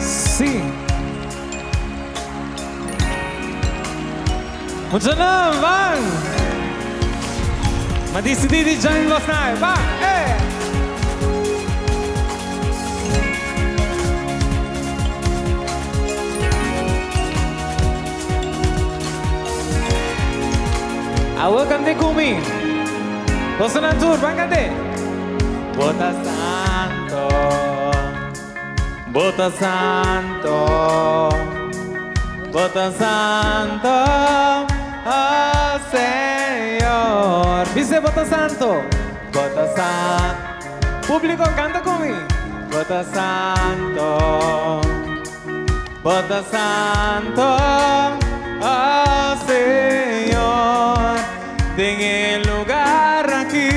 Sí. Muchanan, van! Ma disidí di join los night. Van! Eh! Awo kant'é ku mi. Boso nan tur, ban kant'é. Bo ta santo. Bo ta santo. Bo ta santo. Oh Señor. Bis'é bo ta santo. Bo ta santo. Públiko, kanta ku mi. Bo ta santo. Bo ta santo. Oh Señor. Den e lugá aki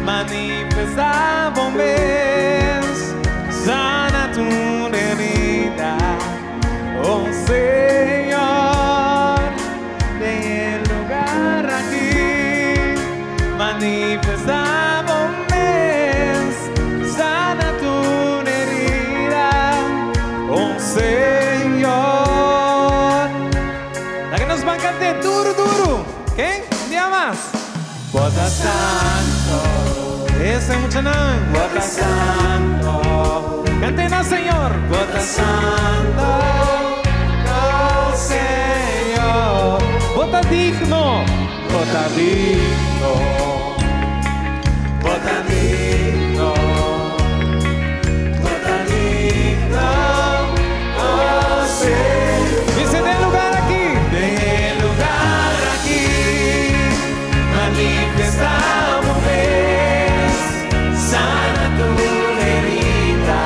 manifestá bo mes, sana tur herida. Oh Señor, den e lugá aki manifestá bo mes, sana tur herida. Oh Señor. Laga nos ban kant'é duru duru. Ok? Un dia mas. Bo ta santo. Esei muchanan. Bo ta santo. Kant'é na Señor. Bo ta santo. Oh Señor. Bo ta digno. Bo ta digno. Bo ta digno. Bo ta digno. Oh Señor. Bis'é den e lugá aki. Den e lugá aki. Manifestá bo mes. Sana tur herida.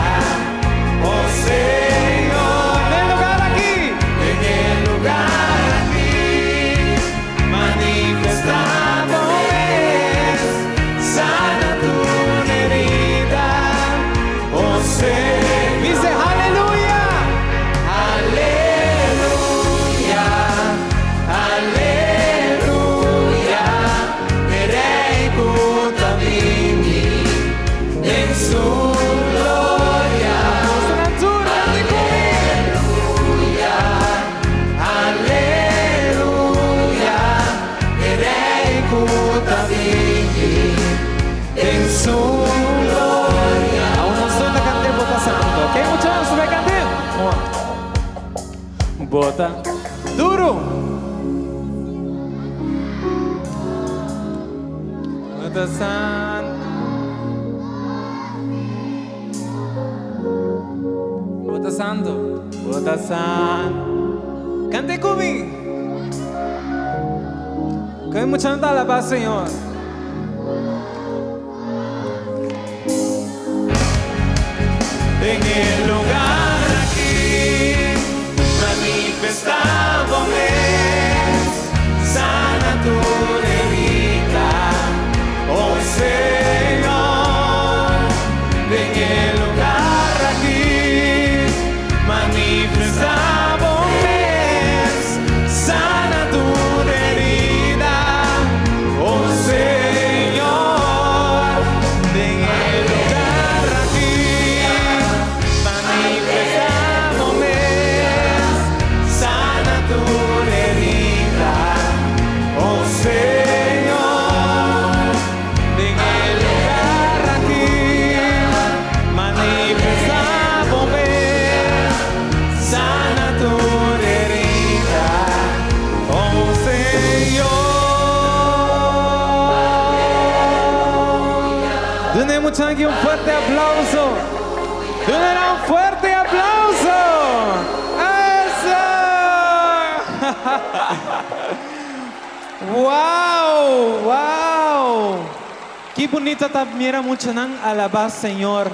Oh Señor. Den e lugá aki. Den e lugá aki. Manifestá bo mes. Sana tur herida. Duro! Bo ta santo. Bo ta santo. Bo ta santo. Cante cu mi. Cu e muchanan ta alaba Señor. Den e lugar aki manifesta bo mes, sana tur herida, oh Señor. Den e lugar aki manifesta bo mes, sana tur herida, oh Señor. Den e lugar aki manifesta bo mes, sana tur herida, oh Señor. Den e lugar aki manifesta bo mes, sana tur herida, oh Señor. Duna muchanan un fuerte aplauso. Duna un fuerte aplauso. Eso! wow, wow. Ki bunita ta mira muchanan alaba Señor.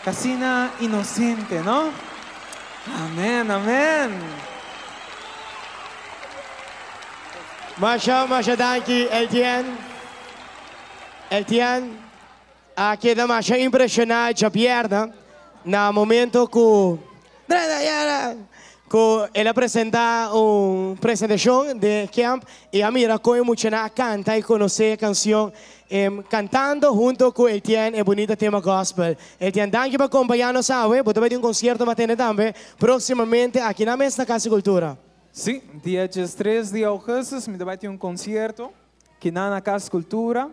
Asina inocente, no? Amen, amen. Masha, masha danki, Etienne. Etienne, a keda masha impreshoná djabièrnè na momento ku ku el a presentá un presentashon den camp i a mira kon e muchanan a kanta i konosé e kanshon kantando hunto ku Etienne e bunita tema gospel. Etienne, danki pa kompañá nos awe. Bo ta bai tin un konsierto matene tambe próksimamente aki na mes na Kas di Kultura. Sí, dia diestres di augustus mi ta bai tin un konsierto kinan na Kas Kultura.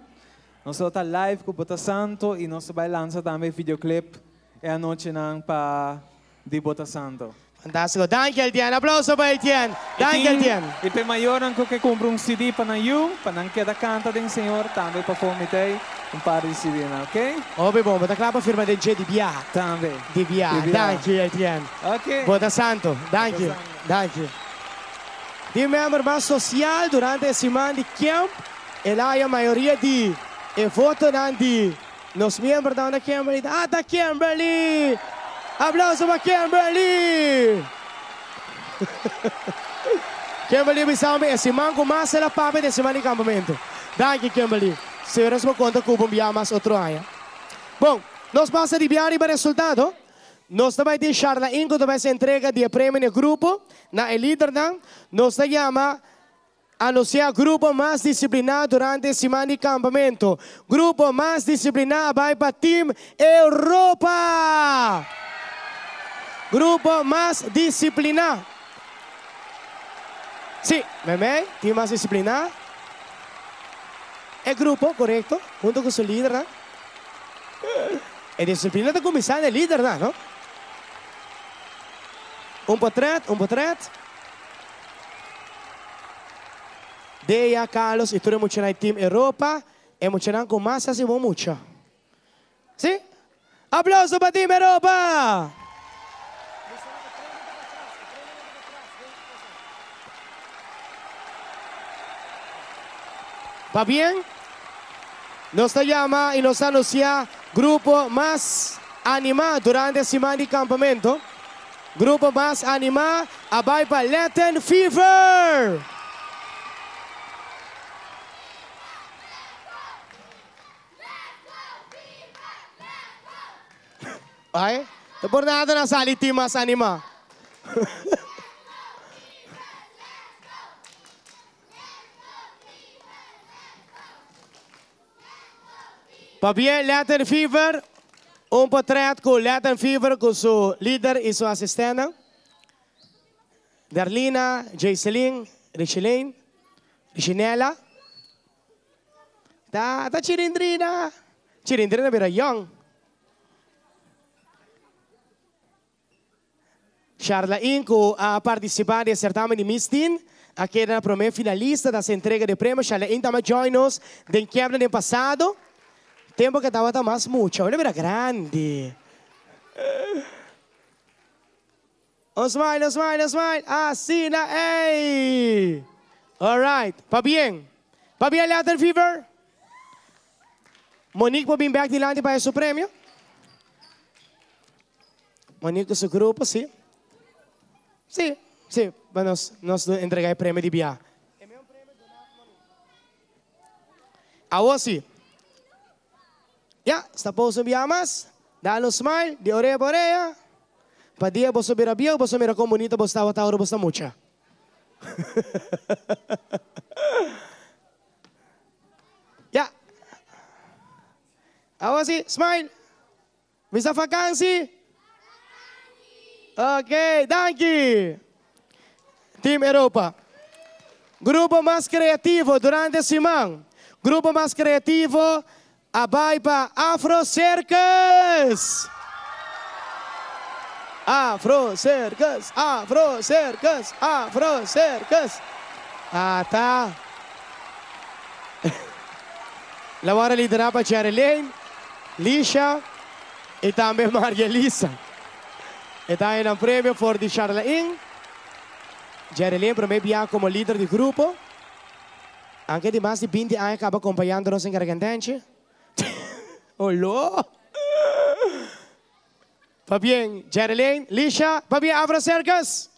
Nos lo ta live ku Bota Santo i nos ta bai lansa tambe videoclip e anochinan pa di Bota Santo. Fantástiko. Danki Etienne. Aplauso pa Etienne. Danki Etienne. I p'e mayornan ku ke kumpra un CD pa nan yu, pa nan keda kanta den Señor, tambe pa for mi t'ei un par di CD-nan, ok? Hopi bon. Bo ta kla pa firma den dje di biaha? Tambe. Di biaha. Di biaha. Danki Etienne. Ok. Bota Santo. Danki. Bota Santo. Danki. Di member mas sosial durante e siman di camp, el a haya mayoria di e votonan di nos miembronan na Kimberly. Ata Kimberly! Aplauso pa Kimberly! Kimberly a bisa mi e siman ku mas el a papia ta e siman di kampamentu. Danki Kimberly. Señor nos por konta ku bo bia mas otro aña. Bon, nos pasa di bia riba resultado. Nos ta bai tin charla in ku ta bai ser entrega di e premio na e grupo, na e lidernan. Nos ta yama anunsiá grupo mas disipliná durante e siman di kampamentu. Grupo mas disipliná a bai pa Team Europa! Grupo mas disipliná. Sí, meimei, team mas disipliná. E grupo, korekto, huntu ku su lidernan. E disiplina ta kuminsá na e lidernan, no? Un potret, un potret. Dea, Carlos i tur e muchanan di Team Europa, e muchanan ku mas hasi bon mucha. Sí? Aplauso pa Team Europa! Pabien, nos ta yama y nos ta anuncia grupo mas anima durante e siman di campamento. Grupo mas anima a bay pa Latin Fever! Ay, ta por nada na sali team mas anima. Pabien Latin Fever, un potret cu Latin Fever cu su lider y su asistennan. Darlina, Jayceline, Richelaine, Richinella. Ta, ta Chirindrina. Chirindrina bira young. Charlain ku a partisipá den e sertamen di Miss Teen a keda na promé finalista ta hasi entrega di e premio. Charlain tambe a join nos den kèpnan den pasado, tempu ku e tabata mas mucha. Awor e bira grandi. Un smile, un smile, un smile. Asina ey! Alright, pabien. Pabien Latin Fever. Monique por bin bek dilanti pa e su premio. Monique ku su grupo, si. Si, si, pa nos, nos entrega e premio di bia. Awor si. Ya, sta pousa un bia mas. Dal un smile di orea pa orea. Pa dia boso bira bieu, boso mira kon bunita bo tabata ora bo sta mucha. Ya. Awor si, smile. Mi sa vakansi? Ok, danki! Team Europa. Grupo mas creativo durante siman. Grupo mas creativo a bai pa Afro Circus! Afro Circus, Afro Circus, Afro Circus. Ata. Lawara lidera pa Jerry Lane. Lisha y tambe Maria Elisa. E ta haña nan premio for di Charlain. Jerelyn prome bia como lider di grupo. Anke di mas di binti aña caba acompañando nos en Gargantenche. Olo! Pabien Jerelyn, Lisha, pabien Afro Circus!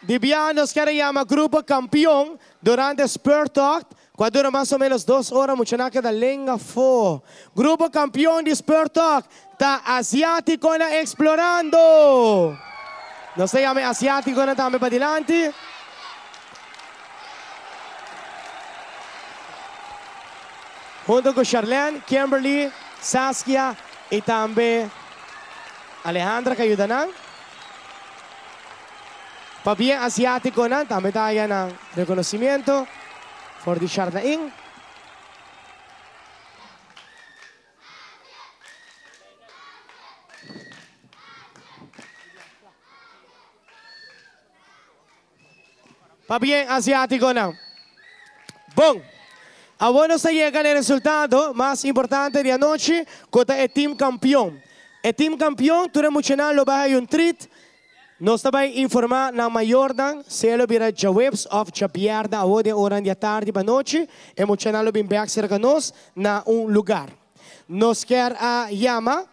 Di bia nos kier a yama grupo campeon durante speurtocht cu a dura mas o menos dos ora muchanan a keda lenga afo. Grupo campeon di speurtocht ta Asiaticonan Explorando! Nos ta yama e Asiaticonan tambe padilanti. Hunto cu Charlene, Kimberly, Saskia y tambe Alejandra cu a yuda nan. Pabien Asiaticonan tambe ta haya nan reconocimiento for di Charlain. Pabien Asiaticonan. Bon, awor nos ta yega na e resultado mas importante di anochi cu ta e team campeon. E team campeon tur e muchanan lo bai haya un treat. Nos ta bai informa nan mayornan si e lo bira djaweps of djabièrnè awor den oran di atardi pa anochi e muchanan lo bin bek serka nos na un lugar. Nos kier a yama.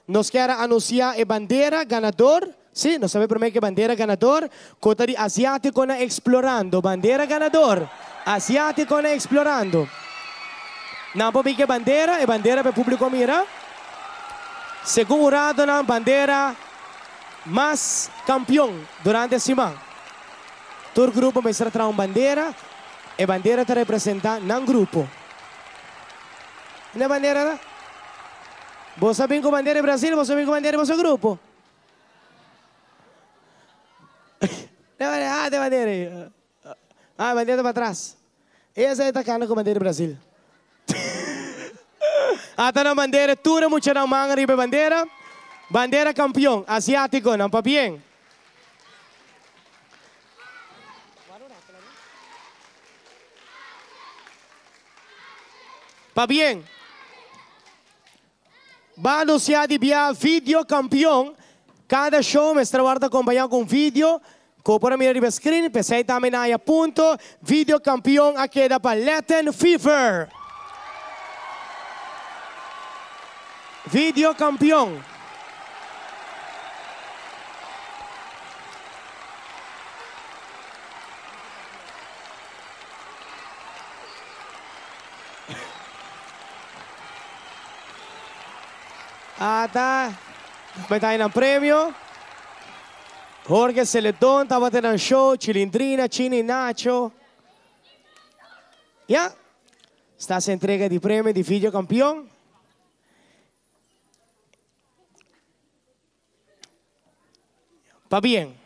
Nos kier a anuncia e bandera ganador, si, nos sabe prome ke bandera ganador, ku ta di Asiaticonan Explorando, bandera ganador, Asiaticonan Explorando. Nan por bin ke bandera, e bandera pa e publico mira. Segun huradonan bandera mas campeon durante e siman. Tur grupo mester a traha un bandera, e bandera ta representa nan grupo. Unda e bandera ta? Boso a bin ku bandera di Brasil, boso a bin ku bandera di boso grupo. Ah, te bandera ei. Ah, bandera ta patras. Esa ei ta kanda ku bandera di Brasil. Ata nan bandera, tur e muchanan man ariba e bandera. Bandera kampion, asiatikonan, pabien. Pabien. Ba anuncia di bia video campeon. Cada show mester worde acompaña cu un video cu por a mira riba screen. P'esey tambe nan haya punto. Video campeon a keda pa Latin Fever. Video campeon. Ata tambe ta nan premio. Jorge Celedon tabata nan show, Chilindrina, Chini Nacho. Ya, sta su entrega di premio di video campeon. Pabien.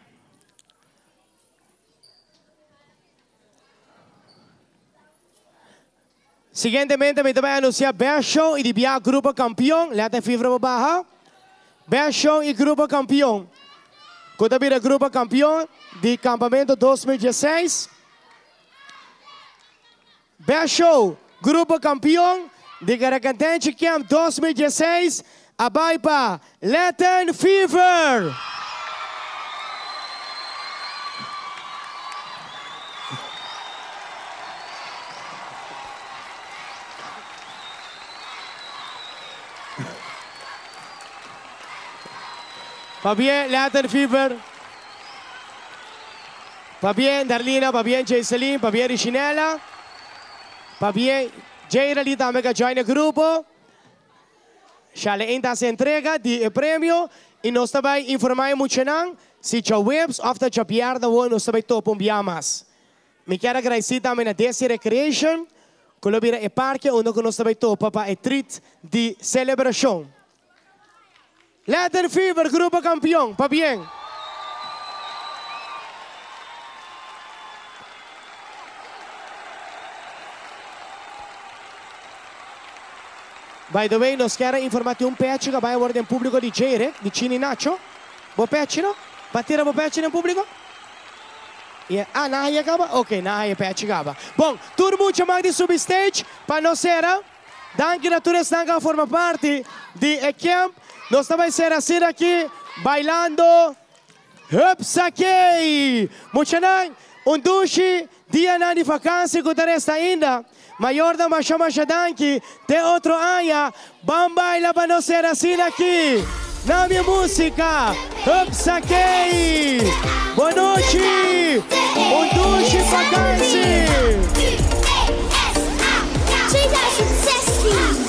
Siguientemente mi ta bai anuncia Best Show y di bia Grupo Campeon. Leta e fifra bo baha. Best Show y Grupo Campeon. Cu ta bira Grupo Campeon di Campamento 2016. Best Show, Grupo Campeon di Karakantenchi Camp 2016 a bay pa Latin Fever. Pabien Latin Fever. Pabien Darlina, pabien Jaiselin, pabien Richinella. Pabien Jairali tambe cu a join e grupo. Shale ainda haci entrega di e premio y nos ta bay informa e muchanan si djaweps of ta djabièrnè awor nos ta bay topa un bia mas. Mi kier a gradeci tambe na Desi Recreation cu lo bira e parke unda cu nos ta bay topa pa e treat di celebracion. Latin Fever grupo campeon, pabien! By the way, nos kier a informa tin un pechi cu a bay awor den publico di J-Rick, di Chini Nacho. Bo pechi no? Ba tira bo pechi den publico? Yeah. Ah, nan haya caba? Ok, nan haya pechi caba. Bon, tur mucha mag di subi stage pa nos cera. Danki na tur esnan ku a forma parti di e camp. Nos ta bai ser asina aki bailando Hupsakee! Muchanan, un dushi dianan di vakansi ku ta resta ainda. Mayornan masha masha danki. Te otro aña, ban baila pa nos ser asina aki na mi musika Hupsakee! Bonochi! Un dushi vakansi! 2016.